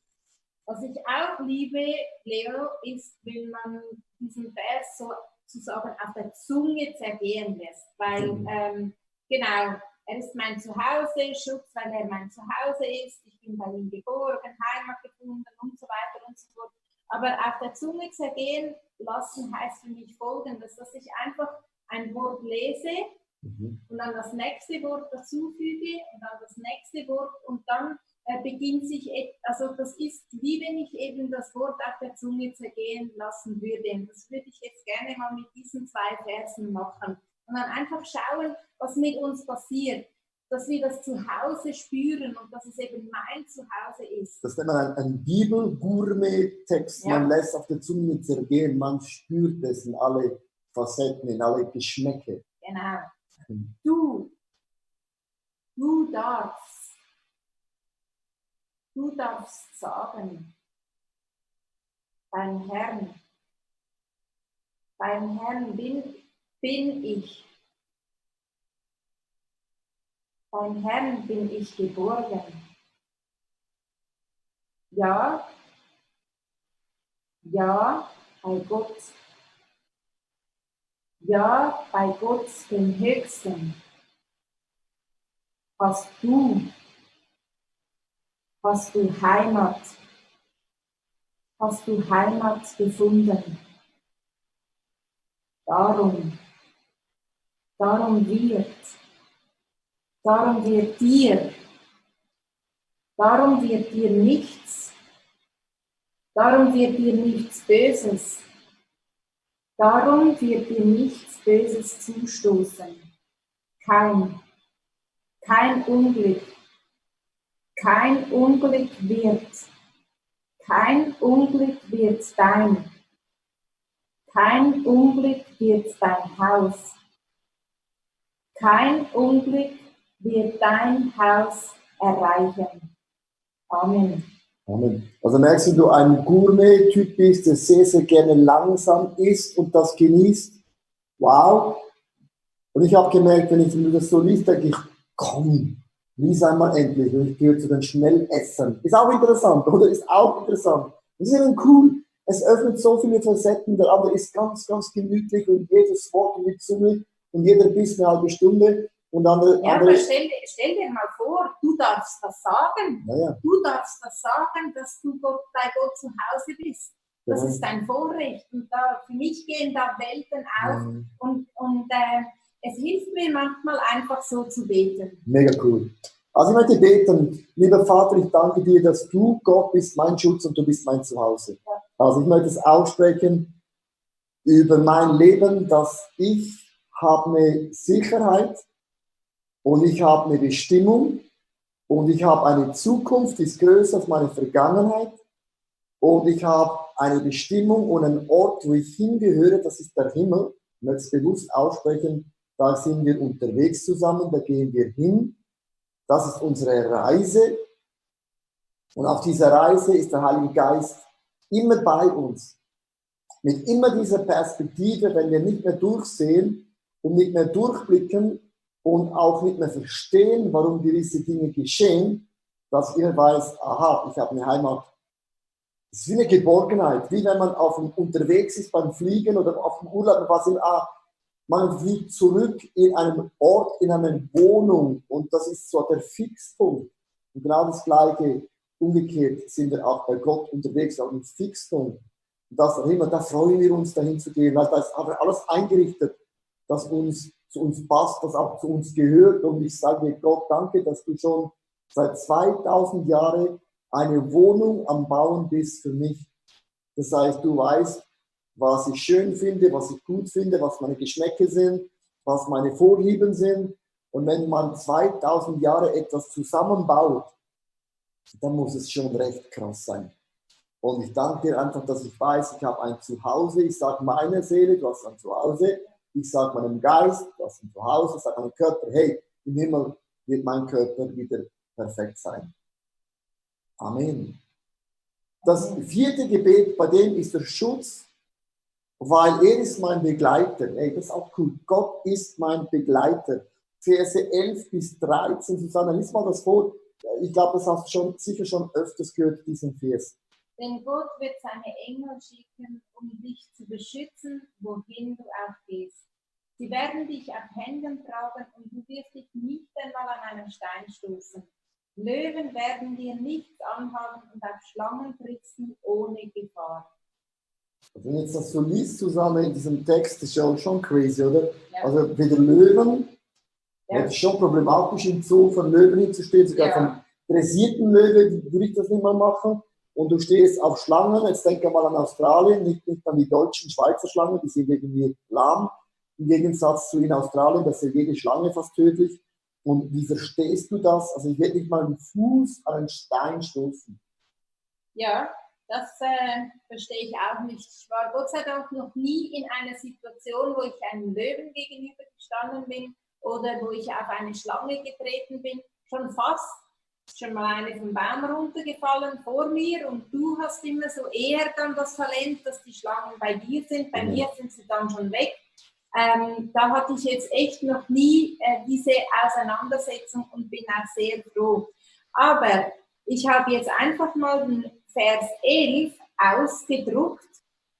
[SPEAKER 2] Was ich auch liebe, Leo, ist, wenn man diesen Vers sozusagen auf der Zunge zergehen lässt. Weil, genau, er ist mein Zuhause, Schutz, weil er mein Zuhause ist, ich bin bei ihm geboren, Heimat gefunden und so weiter und so fort. Aber auf der Zunge zergehen lassen heißt für mich Folgendes, dass ich einfach ein Wort lese und dann das nächste Wort dazufüge und dann das nächste Wort und dann beginnt sich, also das ist wie wenn ich eben das Wort auf der Zunge zergehen lassen würde. Und das würde ich jetzt gerne mal mit diesen 2 Versen machen. Und dann einfach schauen, was mit uns passiert, dass wir das Zuhause spüren und dass es eben mein Zuhause ist.
[SPEAKER 1] Das nennt man ein Bibel-Gourmet-Text. Ja. Man lässt auf der Zunge zergehen, man spürt es in alle Facetten, in alle Geschmäcke.
[SPEAKER 2] Genau. Du darfst sagen, beim Herrn bin ich. Beim Herrn bin ich geborgen. Ja, bei Gott. Ja, bei Gott, dem Höchsten. Hast du Heimat gefunden. Darum wird dir nichts Darum wird dir nichts Böses. Darum wird dir nichts Böses zustoßen. Kein Unglück. Kein Unglück wird dein. Kein Unglück wird dein Haus. Kein Unglück wird dein Haus erreichen. Amen.
[SPEAKER 1] Amen. Also merkst du, du ein Gourmet-Typ bist, der sehr, sehr gerne langsam isst und das genießt. Wow. Und ich habe gemerkt, wenn du das so liest, denke ich, komm, lies einmal endlich. Und ich gehöre zu den Schnellessern. Ist auch interessant, oder? Ist auch interessant. Das ist eben cool. Es öffnet so viele Facetten. Der andere ist ganz, ganz gemütlich und jedes Wort in die Zunge und jeder Biss eine halbe Stunde. Und andere,
[SPEAKER 2] Ja, aber stell dir mal vor, du darfst das sagen.
[SPEAKER 1] ja.
[SPEAKER 2] Du darfst das sagen, dass du bei Gott zu Hause bist. Das ist dein Vorrecht. Und da, für mich gehen da Welten auf. Und es hilft mir manchmal einfach so zu beten.
[SPEAKER 1] Mega cool. Also ich möchte beten, lieber Vater, ich danke dir, dass du Gott bist, mein Schutz und du bist mein Zuhause.
[SPEAKER 2] Ja.
[SPEAKER 1] Also ich möchte es aussprechen über mein Leben, dass ich habe eine Sicherheit und ich habe eine Bestimmung und ich habe eine Zukunft, die ist größer als meine Vergangenheit und ich habe eine Bestimmung und einen Ort, wo ich hingehöre, das ist der Himmel. Ich möchte es bewusst aussprechen, da sind wir unterwegs zusammen, da gehen wir hin. Das ist unsere Reise. Und auf dieser Reise ist der Heilige Geist immer bei uns. Mit immer dieser Perspektive, wenn wir nicht mehr durchsehen und nicht mehr durchblicken und auch nicht mehr verstehen, warum gewisse Dinge geschehen, dass ihr weiß, aha, ich habe eine Heimat. Es ist wie eine Geborgenheit, wie wenn man unterwegs ist beim Fliegen oder auf dem Urlaub, man fliegt zurück in einem Ort, in eine Wohnung und das ist so der Fixpunkt. Und genau das Gleiche, umgekehrt sind wir auch bei Gott unterwegs, auf einem Fixpunkt. Und das auch immer, da freuen wir uns, dahin zu gehen, weil da ist aber alles eingerichtet, das zu uns passt, das auch zu uns gehört. Und ich sage dir, Gott, danke, dass du schon seit 2000 Jahren eine Wohnung am Bauen bist für mich. Das heißt, du weißt, was ich schön finde, was ich gut finde, was meine Geschmäcke sind, was meine Vorlieben sind. Und wenn man 2000 Jahre etwas zusammenbaut, dann muss es schon recht krass sein. Und ich danke dir einfach, dass ich weiß, ich habe ein Zuhause. Ich sage meiner Seele, du hast ein Zuhause. Ich sage meinem Geist, du hast ein Zuhause. Ich sage meinem Körper, hey, im Himmel wird mein Körper wieder perfekt sein. Amen. Das vierte Gebet, bei dem ist der Schutz, weil er ist mein Begleiter. Ey, das ist auch cool. Gott ist mein Begleiter. Verse 11 bis 13. Susanne, lies mal das vor. Ich glaube, das hast du sicher schon öfters gehört, diesen Vers.
[SPEAKER 2] Denn Gott wird seine Engel schicken, um dich zu beschützen, wohin du auch gehst. Sie werden dich auf Händen tragen und du wirst dich nicht einmal an einen Stein stoßen. Löwen werden dir nichts anhaben und auf Schlangen trittst du ohne Gefahr.
[SPEAKER 1] Wenn jetzt das so liest zusammen in diesem Text, ist ja schon crazy, oder?
[SPEAKER 2] Ja.
[SPEAKER 1] Also wieder Löwen,
[SPEAKER 2] Ja.
[SPEAKER 1] es ist schon problematisch im Zoo von Löwen hinzustehen, sogar vom dressierten Löwe würde ich das nicht mal machen. Und du stehst auf Schlangen, jetzt denke mal an Australien, nicht an die deutschen Schweizer Schlangen, die sind irgendwie lahm, im Gegensatz zu in Australien, da ist ja jede Schlange fast tödlich. Und wie verstehst du das? Also ich werde nicht mal mit Fuß an einen Stein stoßen.
[SPEAKER 2] Ja, das verstehe ich auch nicht. Ich war Gott sei Dank noch nie in einer Situation, wo ich einem Löwen gegenüber gestanden bin oder wo ich auf eine Schlange getreten bin. Schon fast. Schon mal eine vom Baum runtergefallen vor mir und du hast immer so eher dann das Talent, dass die Schlangen bei dir sind. Bei mir sind sie dann schon weg. Da hatte ich jetzt echt noch nie diese Auseinandersetzung und bin auch sehr froh. Aber ich habe jetzt einfach mal den Vers 11 ausgedruckt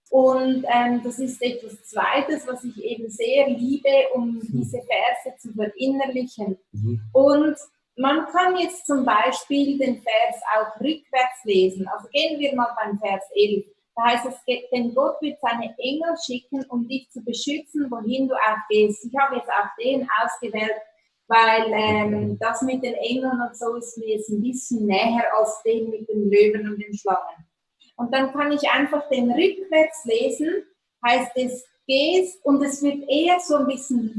[SPEAKER 2] und das ist etwas Zweites, was ich eben sehr liebe, um diese Verse zu verinnerlichen. Und man kann jetzt zum Beispiel den Vers auch rückwärts lesen. Also gehen wir mal beim Vers 11. Da heißt es, denn Gott wird seine Engel schicken, um dich zu beschützen, wohin du auch gehst. Ich habe jetzt auch den ausgewählt, weil das mit den Engeln und so ist mir jetzt ein bisschen näher als den mit den Löwen und den Schlangen. Und dann kann ich einfach den rückwärts lesen, heißt es, gehst, und es wird eher so ein bisschen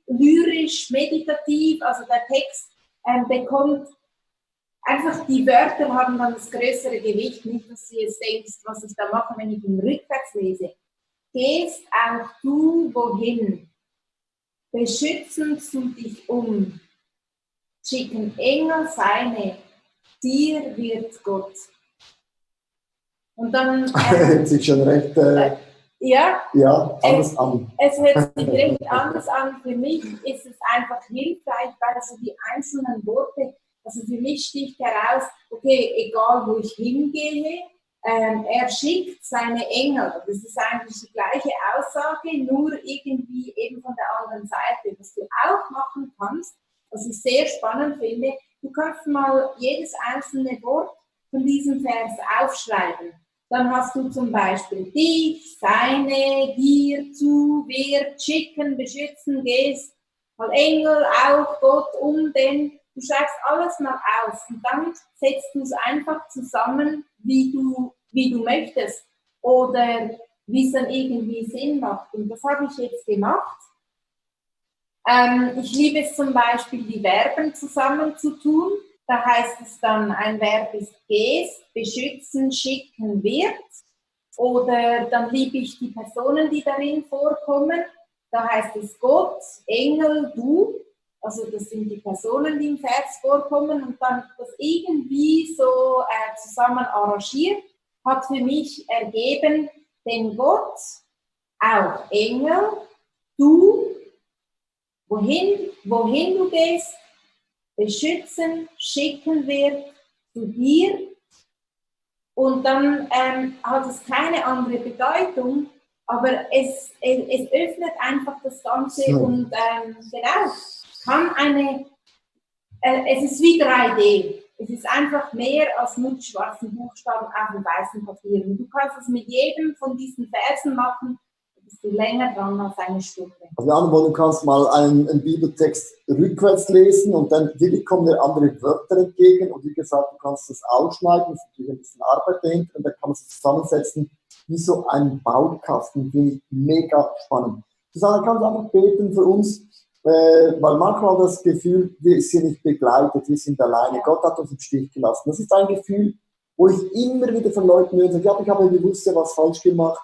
[SPEAKER 2] lyrisch, meditativ, also der Text bekommt einfach, die Wörter haben dann das größere Gewicht, nicht, dass du jetzt denkst, was ich da mache, wenn ich ihn rückwärts lese. Gehst auch du wohin, beschützen zu dich schicken Engel seine, dir wird Gott. Und dann
[SPEAKER 1] hört sich schon recht
[SPEAKER 2] ja,
[SPEAKER 1] anders an.
[SPEAKER 2] Es hört sich recht anders an. Für mich ist es einfach hilfreich, weil so die einzelnen Worte, also für mich sticht heraus, okay, egal wo ich hingehe, er schickt seine Engel. Das ist eigentlich die gleiche Aussage, nur irgendwie eben von der anderen Seite. Was du auch machen kannst, was ich sehr spannend finde, du kannst mal jedes einzelne Wort von diesem Vers aufschreiben. Dann hast du zum Beispiel dich, seine, dir, zu, wird, schicken, beschützen, gehst, mal Engel, auch Gott, den. Du schreibst alles mal auf und dann setzt du es einfach zusammen, wie du möchtest oder wie es dann irgendwie Sinn macht. Und das habe ich jetzt gemacht. Ich liebe es zum Beispiel, die Verben zusammenzutun. Da heißt es dann, ein Verb ist gehst, beschützen, schicken, wird. Oder dann liebe ich die Personen, die darin vorkommen. Da heißt es Gott, Engel, du. Also das sind die Personen, die im Vers vorkommen. Und dann das irgendwie so zusammen arrangiert, hat für mich ergeben, den Gott, auch Engel, du, wohin du gehst, beschützen, schicken wird zu dir. Und dann hat es keine andere Bedeutung, aber es öffnet einfach das Ganze und genau, es ist wie 3D. Es ist einfach mehr als nur die schwarzen Buchstaben auf dem weißen Papier. Und du kannst es mit jedem von diesen Versen machen, da bist du länger dran als eine Stunde.
[SPEAKER 1] Also andere, du kannst mal einen Bibeltext rückwärts lesen und dann wirklich kommen dir andere Wörter entgegen und wie gesagt, du kannst das ausschneiden, es ist natürlich ein bisschen Arbeit dahinter und dann kann man es zusammensetzen wie so ein Baukasten, finde ich mega spannend. Susanne, kannst du einfach beten für uns, weil manchmal das Gefühl, wir sind nicht begleitet, wir sind alleine, Gott hat uns im Stich gelassen. Das ist ein Gefühl, wo ich immer wieder von Leuten höre, ja, ich habe bewusst ja was falsch gemacht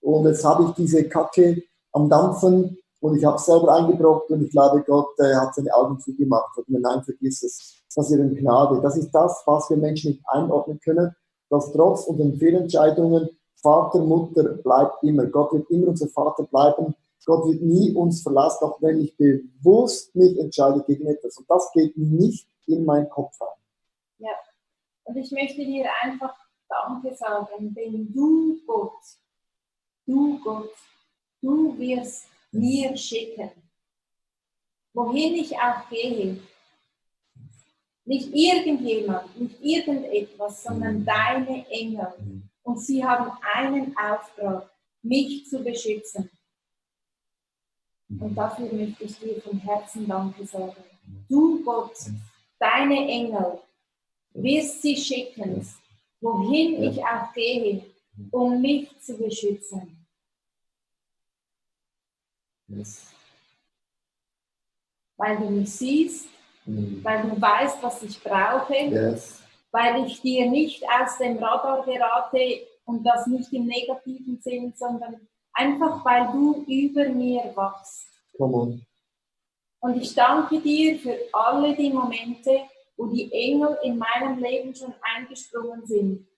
[SPEAKER 1] und jetzt habe ich diese Kacke am Dampfen und ich habe es selber eingebrockt und ich glaube, Gott hat seine Augen zugemacht und mir nein, vergiss es. Das ist ihre Gnade. Das ist das, was wir Menschen nicht einordnen können, dass trotz unseren Fehlentscheidungen Vater, Mutter bleibt immer. Gott wird immer unser Vater bleiben. Gott wird nie uns verlassen, auch wenn ich bewusst mich entscheide gegen etwas. Und das geht nicht in meinen Kopf rein.
[SPEAKER 2] Ja, und ich möchte dir einfach Danke sagen, denn du Gott, du wirst mir schicken, wohin ich auch gehe. Nicht irgendjemand, nicht irgendetwas, sondern deine Engel. Und sie haben einen Auftrag, mich zu beschützen. Und dafür möchte ich dir von Herzen Danke sagen. Du Gott, deine Engel, wirst sie schicken, wohin ich auch gehe, um mich zu beschützen. Weil du mich siehst, weil du weißt, was ich brauche, weil ich dir nicht aus dem Radar gerate und das nicht im negativen Sinn, sondern einfach, weil du über mir wachst. Und ich danke dir für alle die Momente, wo die Engel in meinem Leben schon eingesprungen sind.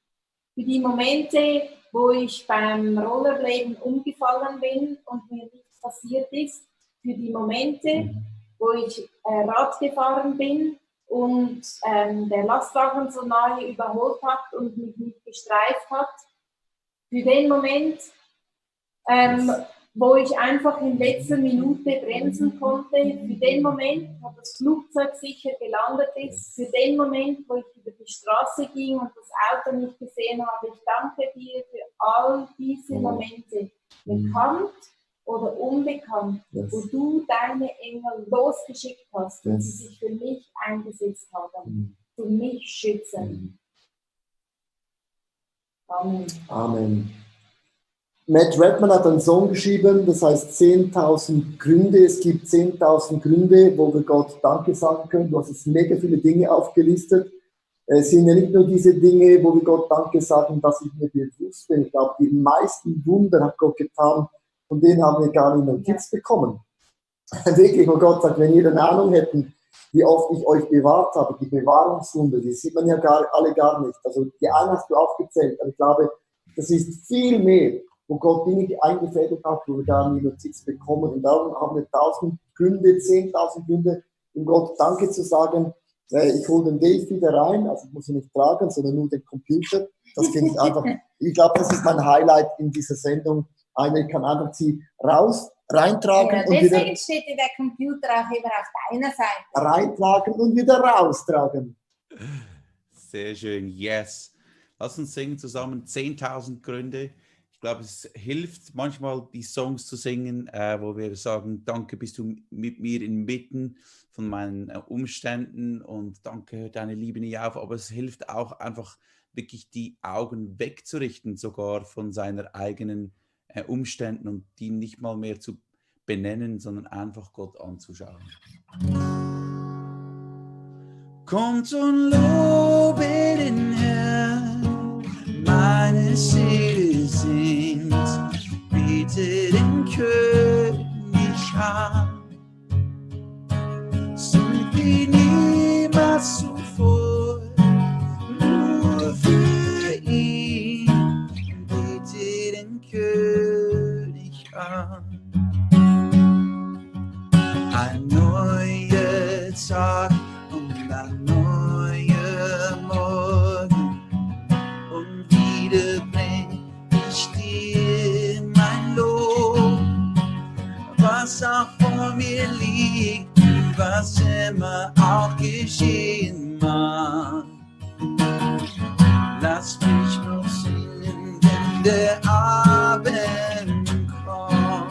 [SPEAKER 2] Für die Momente, wo ich beim Rollerbladen umgefallen bin und mir nichts passiert ist. Für die Momente, wo ich Rad gefahren bin und der Lastwagen so nahe überholt hat und mich nicht gestreift hat. Für den Moment, wo ich einfach in letzter Minute bremsen konnte, für den Moment, wo das Flugzeug sicher gelandet ist, für den Moment, wo ich über die Straße ging und das Auto nicht gesehen habe. Ich danke dir für all diese Momente, bekannt oder unbekannt, wo du deine Engel losgeschickt hast und sie sich für mich eingesetzt haben, für mich schützen. Amen.
[SPEAKER 1] Amen. Matt Redman hat einen Song geschrieben, das heißt 10.000 Gründe. Es gibt 10.000 Gründe, wo wir Gott Danke sagen können. Du hast jetzt mega viele Dinge aufgelistet. Es sind ja nicht nur diese Dinge, wo wir Gott Danke sagen, dass ich mir bewusst bin. Ich glaube, die meisten Wunder hat Gott getan, von denen haben wir gar nicht Notiz bekommen. Wirklich, wo Gott sagt, wenn ihr eine Ahnung hätten, wie oft ich euch bewahrt habe, die Bewahrungswunder, die sieht man ja alle gar nicht. Also die einen hast du aufgezählt, aber ich glaube, das ist viel mehr, wo Gott Dinge eingefädelt hat, wo wir gar nie Notiz bekommen. Und darum haben wir 1.000 Gründe, 10.000 Gründe, um Gott Danke zu sagen. Ich hole den Dave wieder rein, also ich muss ihn nicht tragen, sondern nur den Computer. Das finde ich einfach, ich glaube, das ist mein Highlight in dieser Sendung. Einer kann einfach sie reintragen
[SPEAKER 2] Ja,
[SPEAKER 1] und wieder
[SPEAKER 2] deswegen steht ja der Computer auch immer auf deiner Seite.
[SPEAKER 1] reintragen und wieder raustragen.
[SPEAKER 4] Sehr schön, yes. Lass uns singen zusammen 10.000 Gründe. Ich glaube, es hilft manchmal, die Songs zu singen, wo wir sagen, danke, bist du mit mir inmitten von meinen Umständen und danke, hört deine Liebe nie auf. Aber es hilft auch einfach wirklich die Augen wegzurichten, sogar von seiner eigenen Umständen und die nicht mal mehr zu benennen, sondern einfach Gott anzuschauen. Kommt und lobe den Herrn, meine Seele singt, bete den König an. Singt wie niemals zuvor, nur für ihn, bete den König an. Ein neuer Tag und ein neuer Morgen und wieder bring ich dir mein Lob, was auch vor mir liegt, was immer auch geschehen mag. Lass mich noch singen, wenn der Abend kommt.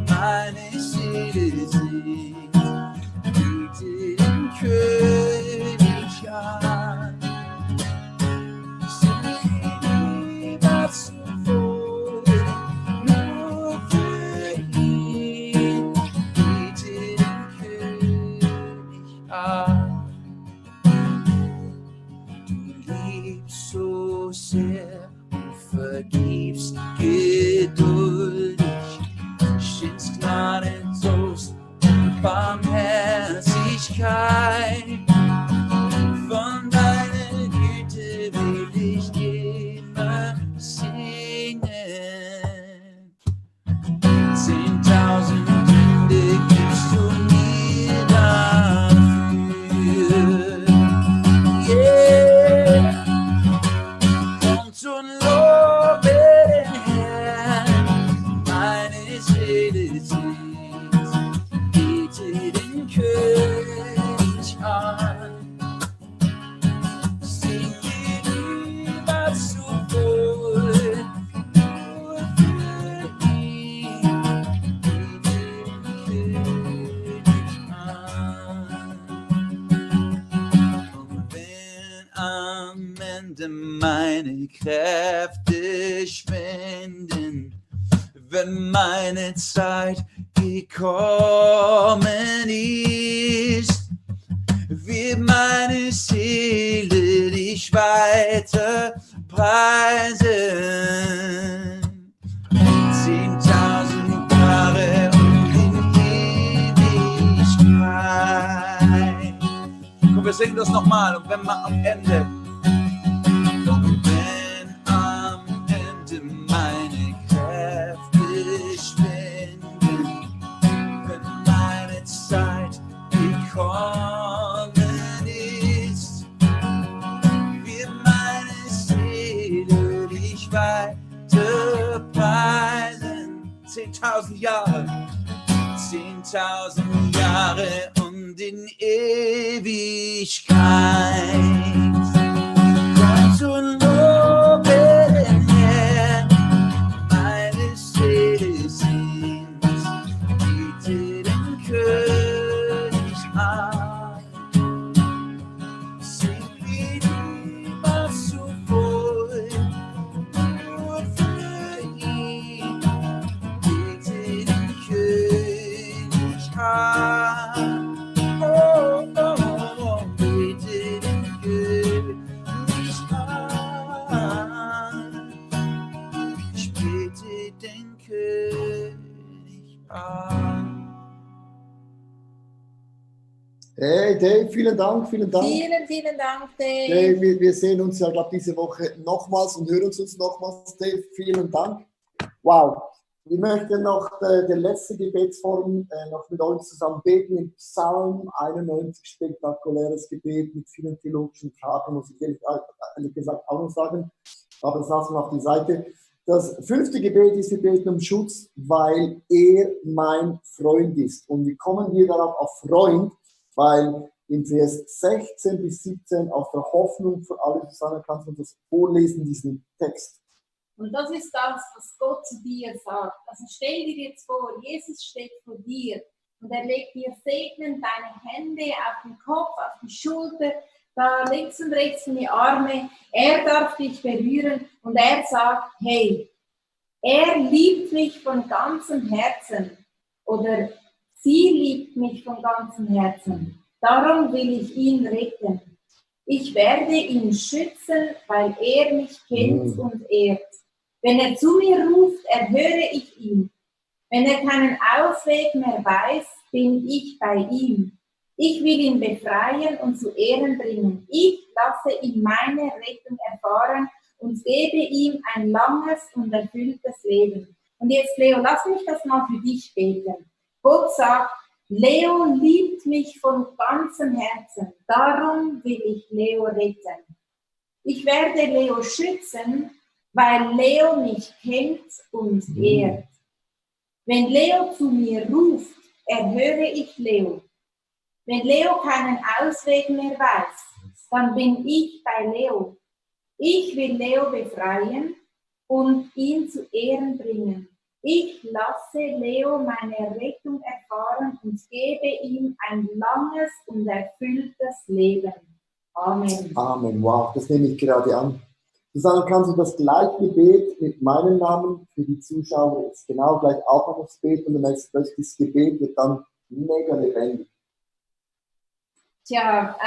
[SPEAKER 4] Meine Seele singt, bete den König an. Sing niemals zuvor, nur für ihn, bete den König an. Du liebst so sehr und vergibst geduldig, schenkst Gnade, Trost und Barmherzigkeit. Von deiner Güte will ich immer singen. 10.000 Gründe gibst du mir dafür. Yeah. Kommt und lobe den Herrn, meine Seele singt, bete den König an. Sing niemals zuvor, nur für ihn, bete den König an. Und wenn am Ende meine Kräfte schwinden, wenn meine Zeit gekommen ist, wird meine Seele dich weiter preisen. 10.000 Jahre und in Ewigkeit. Komm, wir singen das nochmal und wenn man am Ende, und wenn am Ende meine Kräfte schwinden, wenn meine Zeit gekommen ist, wird meine Seele dich weiter preisen. 10.000 Jahre, 10.000 Jahre und in Ewigkeit. Kommt und lobe den Herrn, meine Seele singt, bete den König
[SPEAKER 3] dich an.
[SPEAKER 1] Hey Dave, vielen Dank, vielen Dank.
[SPEAKER 2] Vielen Dank, Dave.
[SPEAKER 1] Dave, wir sehen uns ja, glaube ich, diese Woche nochmals und hören uns nochmals. Dave, vielen Dank. Wow. Ich möchte noch die letzte Gebetsform noch mit euch zusammen beten. Im Psalm 91, spektakuläres Gebet mit vielen theologischen Fragen, muss ich ehrlich gesagt auch noch sagen. Aber das lassen wir auf die Seite. Das 5. Gebet ist, wir beten um Schutz, weil er mein Freund ist. Und wie kommen wir darauf auf Freund? Weil in Vers 16 bis 17 aus der Hoffnung für alle Susanne, kannst du das vorlesen, diesen Text.
[SPEAKER 2] Und das ist das, was Gott zu dir sagt. Also stell dir jetzt vor, Jesus steht vor dir und er legt dir segnend deine Hände auf den Kopf, auf die Schulter, da links und rechts in die Arme. Er darf dich berühren und er sagt, hey, er liebt mich von ganzem Herzen oder sie liebt mich von ganzem Herzen. Darum will ich ihn retten. Ich werde ihn schützen, weil er mich kennt und ehrt. Wenn er zu mir ruft, erhöre ich ihn. Wenn er keinen Ausweg mehr weiß, bin ich bei ihm. Ich will ihn befreien und zu Ehren bringen. Ich lasse ihn meine Rettung erfahren und gebe ihm ein langes und erfülltes Leben. Und jetzt, Leo, lass mich das mal für dich beten. Gott sagt, Leo liebt mich von ganzem Herzen. Darum will ich Leo retten. Ich werde Leo schützen, weil Leo mich kennt und ehrt. Wenn Leo zu mir ruft, erhöre ich Leo. Wenn Leo keinen Ausweg mehr weiß, dann bin ich bei Leo. Ich will Leo befreien und ihn zu Ehren bringen. Ich lasse Leo meine Rettung erfahren und gebe ihm ein langes und erfülltes Leben. Amen.
[SPEAKER 1] Amen. Wow, das nehme ich gerade an. Susanne, kannst du das gleiche Gebet mit meinem Namen für die Zuschauer jetzt genau gleich auch noch aufs Beten und dann ist plötzlich das Gebet wird dann mega lebendig.
[SPEAKER 2] Tja,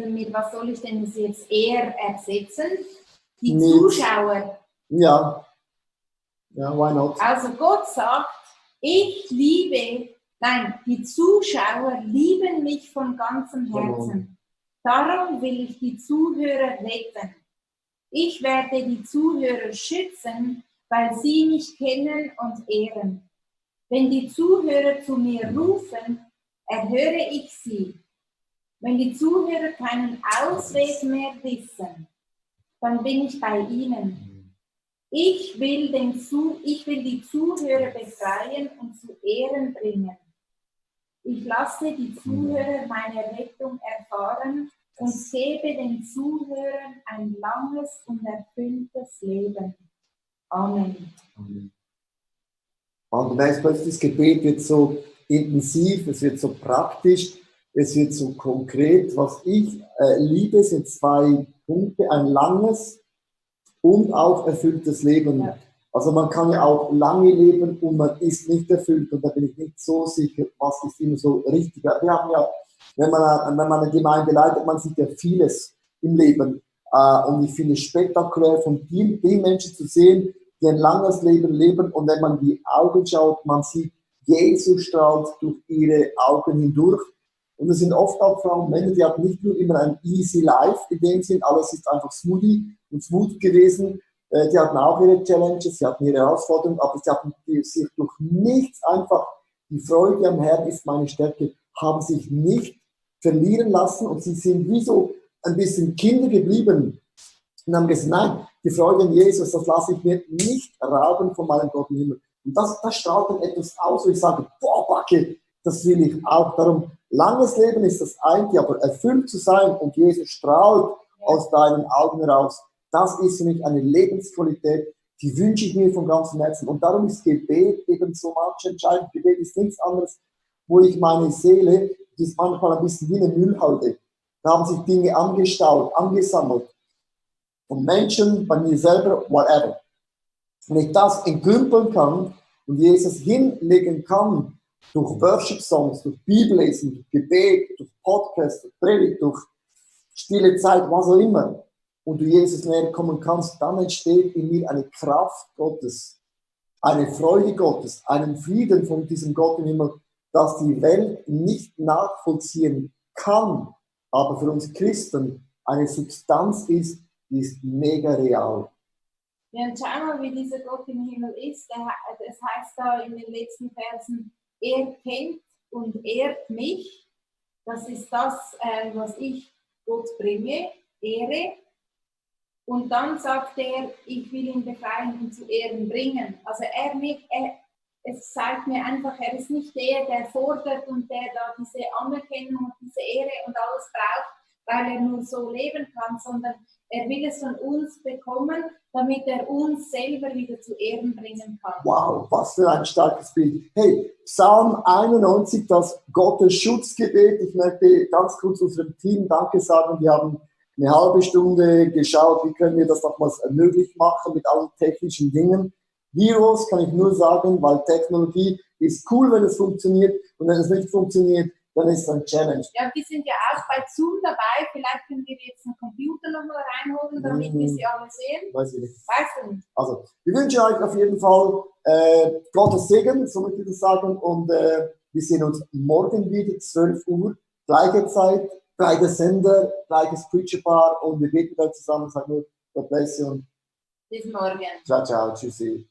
[SPEAKER 2] mit was soll ich denn das jetzt eher ersetzen? Die
[SPEAKER 1] Mit-
[SPEAKER 2] Zuschauer.
[SPEAKER 1] Ja, why not?
[SPEAKER 2] Also Gott sagt, die Zuschauer lieben mich von ganzem Herzen. Darum will ich die Zuhörer retten. Ich werde die Zuhörer schützen, weil sie mich kennen und ehren. Wenn die Zuhörer zu mir rufen, erhöre ich sie. Wenn die Zuhörer keinen Ausweg mehr wissen, dann bin ich bei ihnen. Ich will die Zuhörer befreien und zu Ehren bringen. Ich lasse die Zuhörer meine Rettung erfahren und gebe den Zuhörern ein langes und erfülltes Leben. Amen.
[SPEAKER 1] Und du merkst plötzlich, das Gebet wird so intensiv, es wird so praktisch, es wird so konkret. Was ich liebe, sind 2 Punkte, ein langes und auch erfülltes Leben.
[SPEAKER 2] Ja.
[SPEAKER 1] Also man kann ja auch lange leben und man ist nicht erfüllt und da bin ich nicht so sicher, was ist immer so richtig. Wir haben ja, wenn man eine Gemeinde leitet, man sieht ja vieles im Leben und ich finde es spektakulär von den Menschen zu sehen, die ein langes Leben leben und wenn man die Augen schaut, man sieht, Jesus strahlt durch ihre Augen hindurch. Und es sind oft auch Frauen und Männer, die haben nicht nur immer ein easy life, in dem Sinn, alles ist einfach smooth gewesen. Die hatten auch ihre Challenges, sie hatten ihre Herausforderungen, aber sie haben sich durch nichts einfach, die Freude am Herrn ist meine Stärke, haben sich nicht verlieren lassen und sie sind wie so ein bisschen Kinder geblieben und haben gesagt, nein, die Freude an Jesus, das lasse ich mir nicht rauben von meinem Gott im Himmel. Und das strahlt dann etwas aus, wo ich sage, boah, Backe, das will ich auch. Darum, langes Leben ist das eine, aber erfüllt zu sein und Jesus strahlt aus deinen Augen heraus, das ist für mich eine Lebensqualität, die wünsche ich mir von ganzem Herzen. Und darum ist Gebet eben so entscheidend. Gebet ist nichts anderes, wo ich meine Seele, die ist manchmal ein bisschen wie eine Müllhalde. Da haben sich Dinge angestaut, angesammelt. Von Menschen, bei mir selber, whatever. Wenn ich das entkümpeln kann und Jesus hinlegen kann, durch Worship-Songs, durch Bibellesen, durch Gebet, durch Podcast, durch Predigt, durch stille Zeit, was auch immer, und du Jesus näher kommen kannst, dann entsteht in mir eine Kraft Gottes. eine Freude Gottes, einen Frieden von diesem Gott im Himmel, das die Welt nicht nachvollziehen kann, aber für uns Christen eine Substanz ist, die ist mega real.
[SPEAKER 2] Ja, und schau mal, wie dieser Gott im Himmel ist. Es heißt da in den letzten Versen, er kennt und ehrt mich. Das ist das, was ich Gott bringe, Ehre. Und dann sagt er, ich will ihn befreien und zu Ehren bringen. Also es zeigt mir einfach, er ist nicht der fordert und der da diese Anerkennung und diese Ehre und alles braucht, weil er nur so leben kann, sondern er will es von uns bekommen, damit er uns selber wieder zu Ehren bringen kann.
[SPEAKER 1] Wow, was für ein starkes Bild. Hey, Psalm 91, das Gottes Schutzgebet. Ich möchte ganz kurz unserem Team Danke sagen. Wir haben eine halbe Stunde geschaut, wie können wir das nochmals möglich machen mit allen technischen Dingen. Heroes kann ich nur sagen, weil Technologie ist cool, wenn es funktioniert, und wenn es nicht funktioniert, dann ist es ein Challenge.
[SPEAKER 2] Ja, wir sind ja auch bei Zoom dabei. Vielleicht können wir jetzt einen Computer nochmal reinholen, damit wir sie alle sehen.
[SPEAKER 1] Weiß ich nicht.
[SPEAKER 2] Weißt du nicht?
[SPEAKER 1] Also, wir wünschen euch auf jeden Fall Gottes Segen, so möchte ich das sagen, und wir sehen uns morgen wieder, 12 Uhr, gleiche Zeit, gleicher Sender, gleiches Preacher-Bar, und wir beten dann zusammen, sagen wir, God bless you und
[SPEAKER 2] Bis morgen.
[SPEAKER 1] ciao, ciao, tschüssi.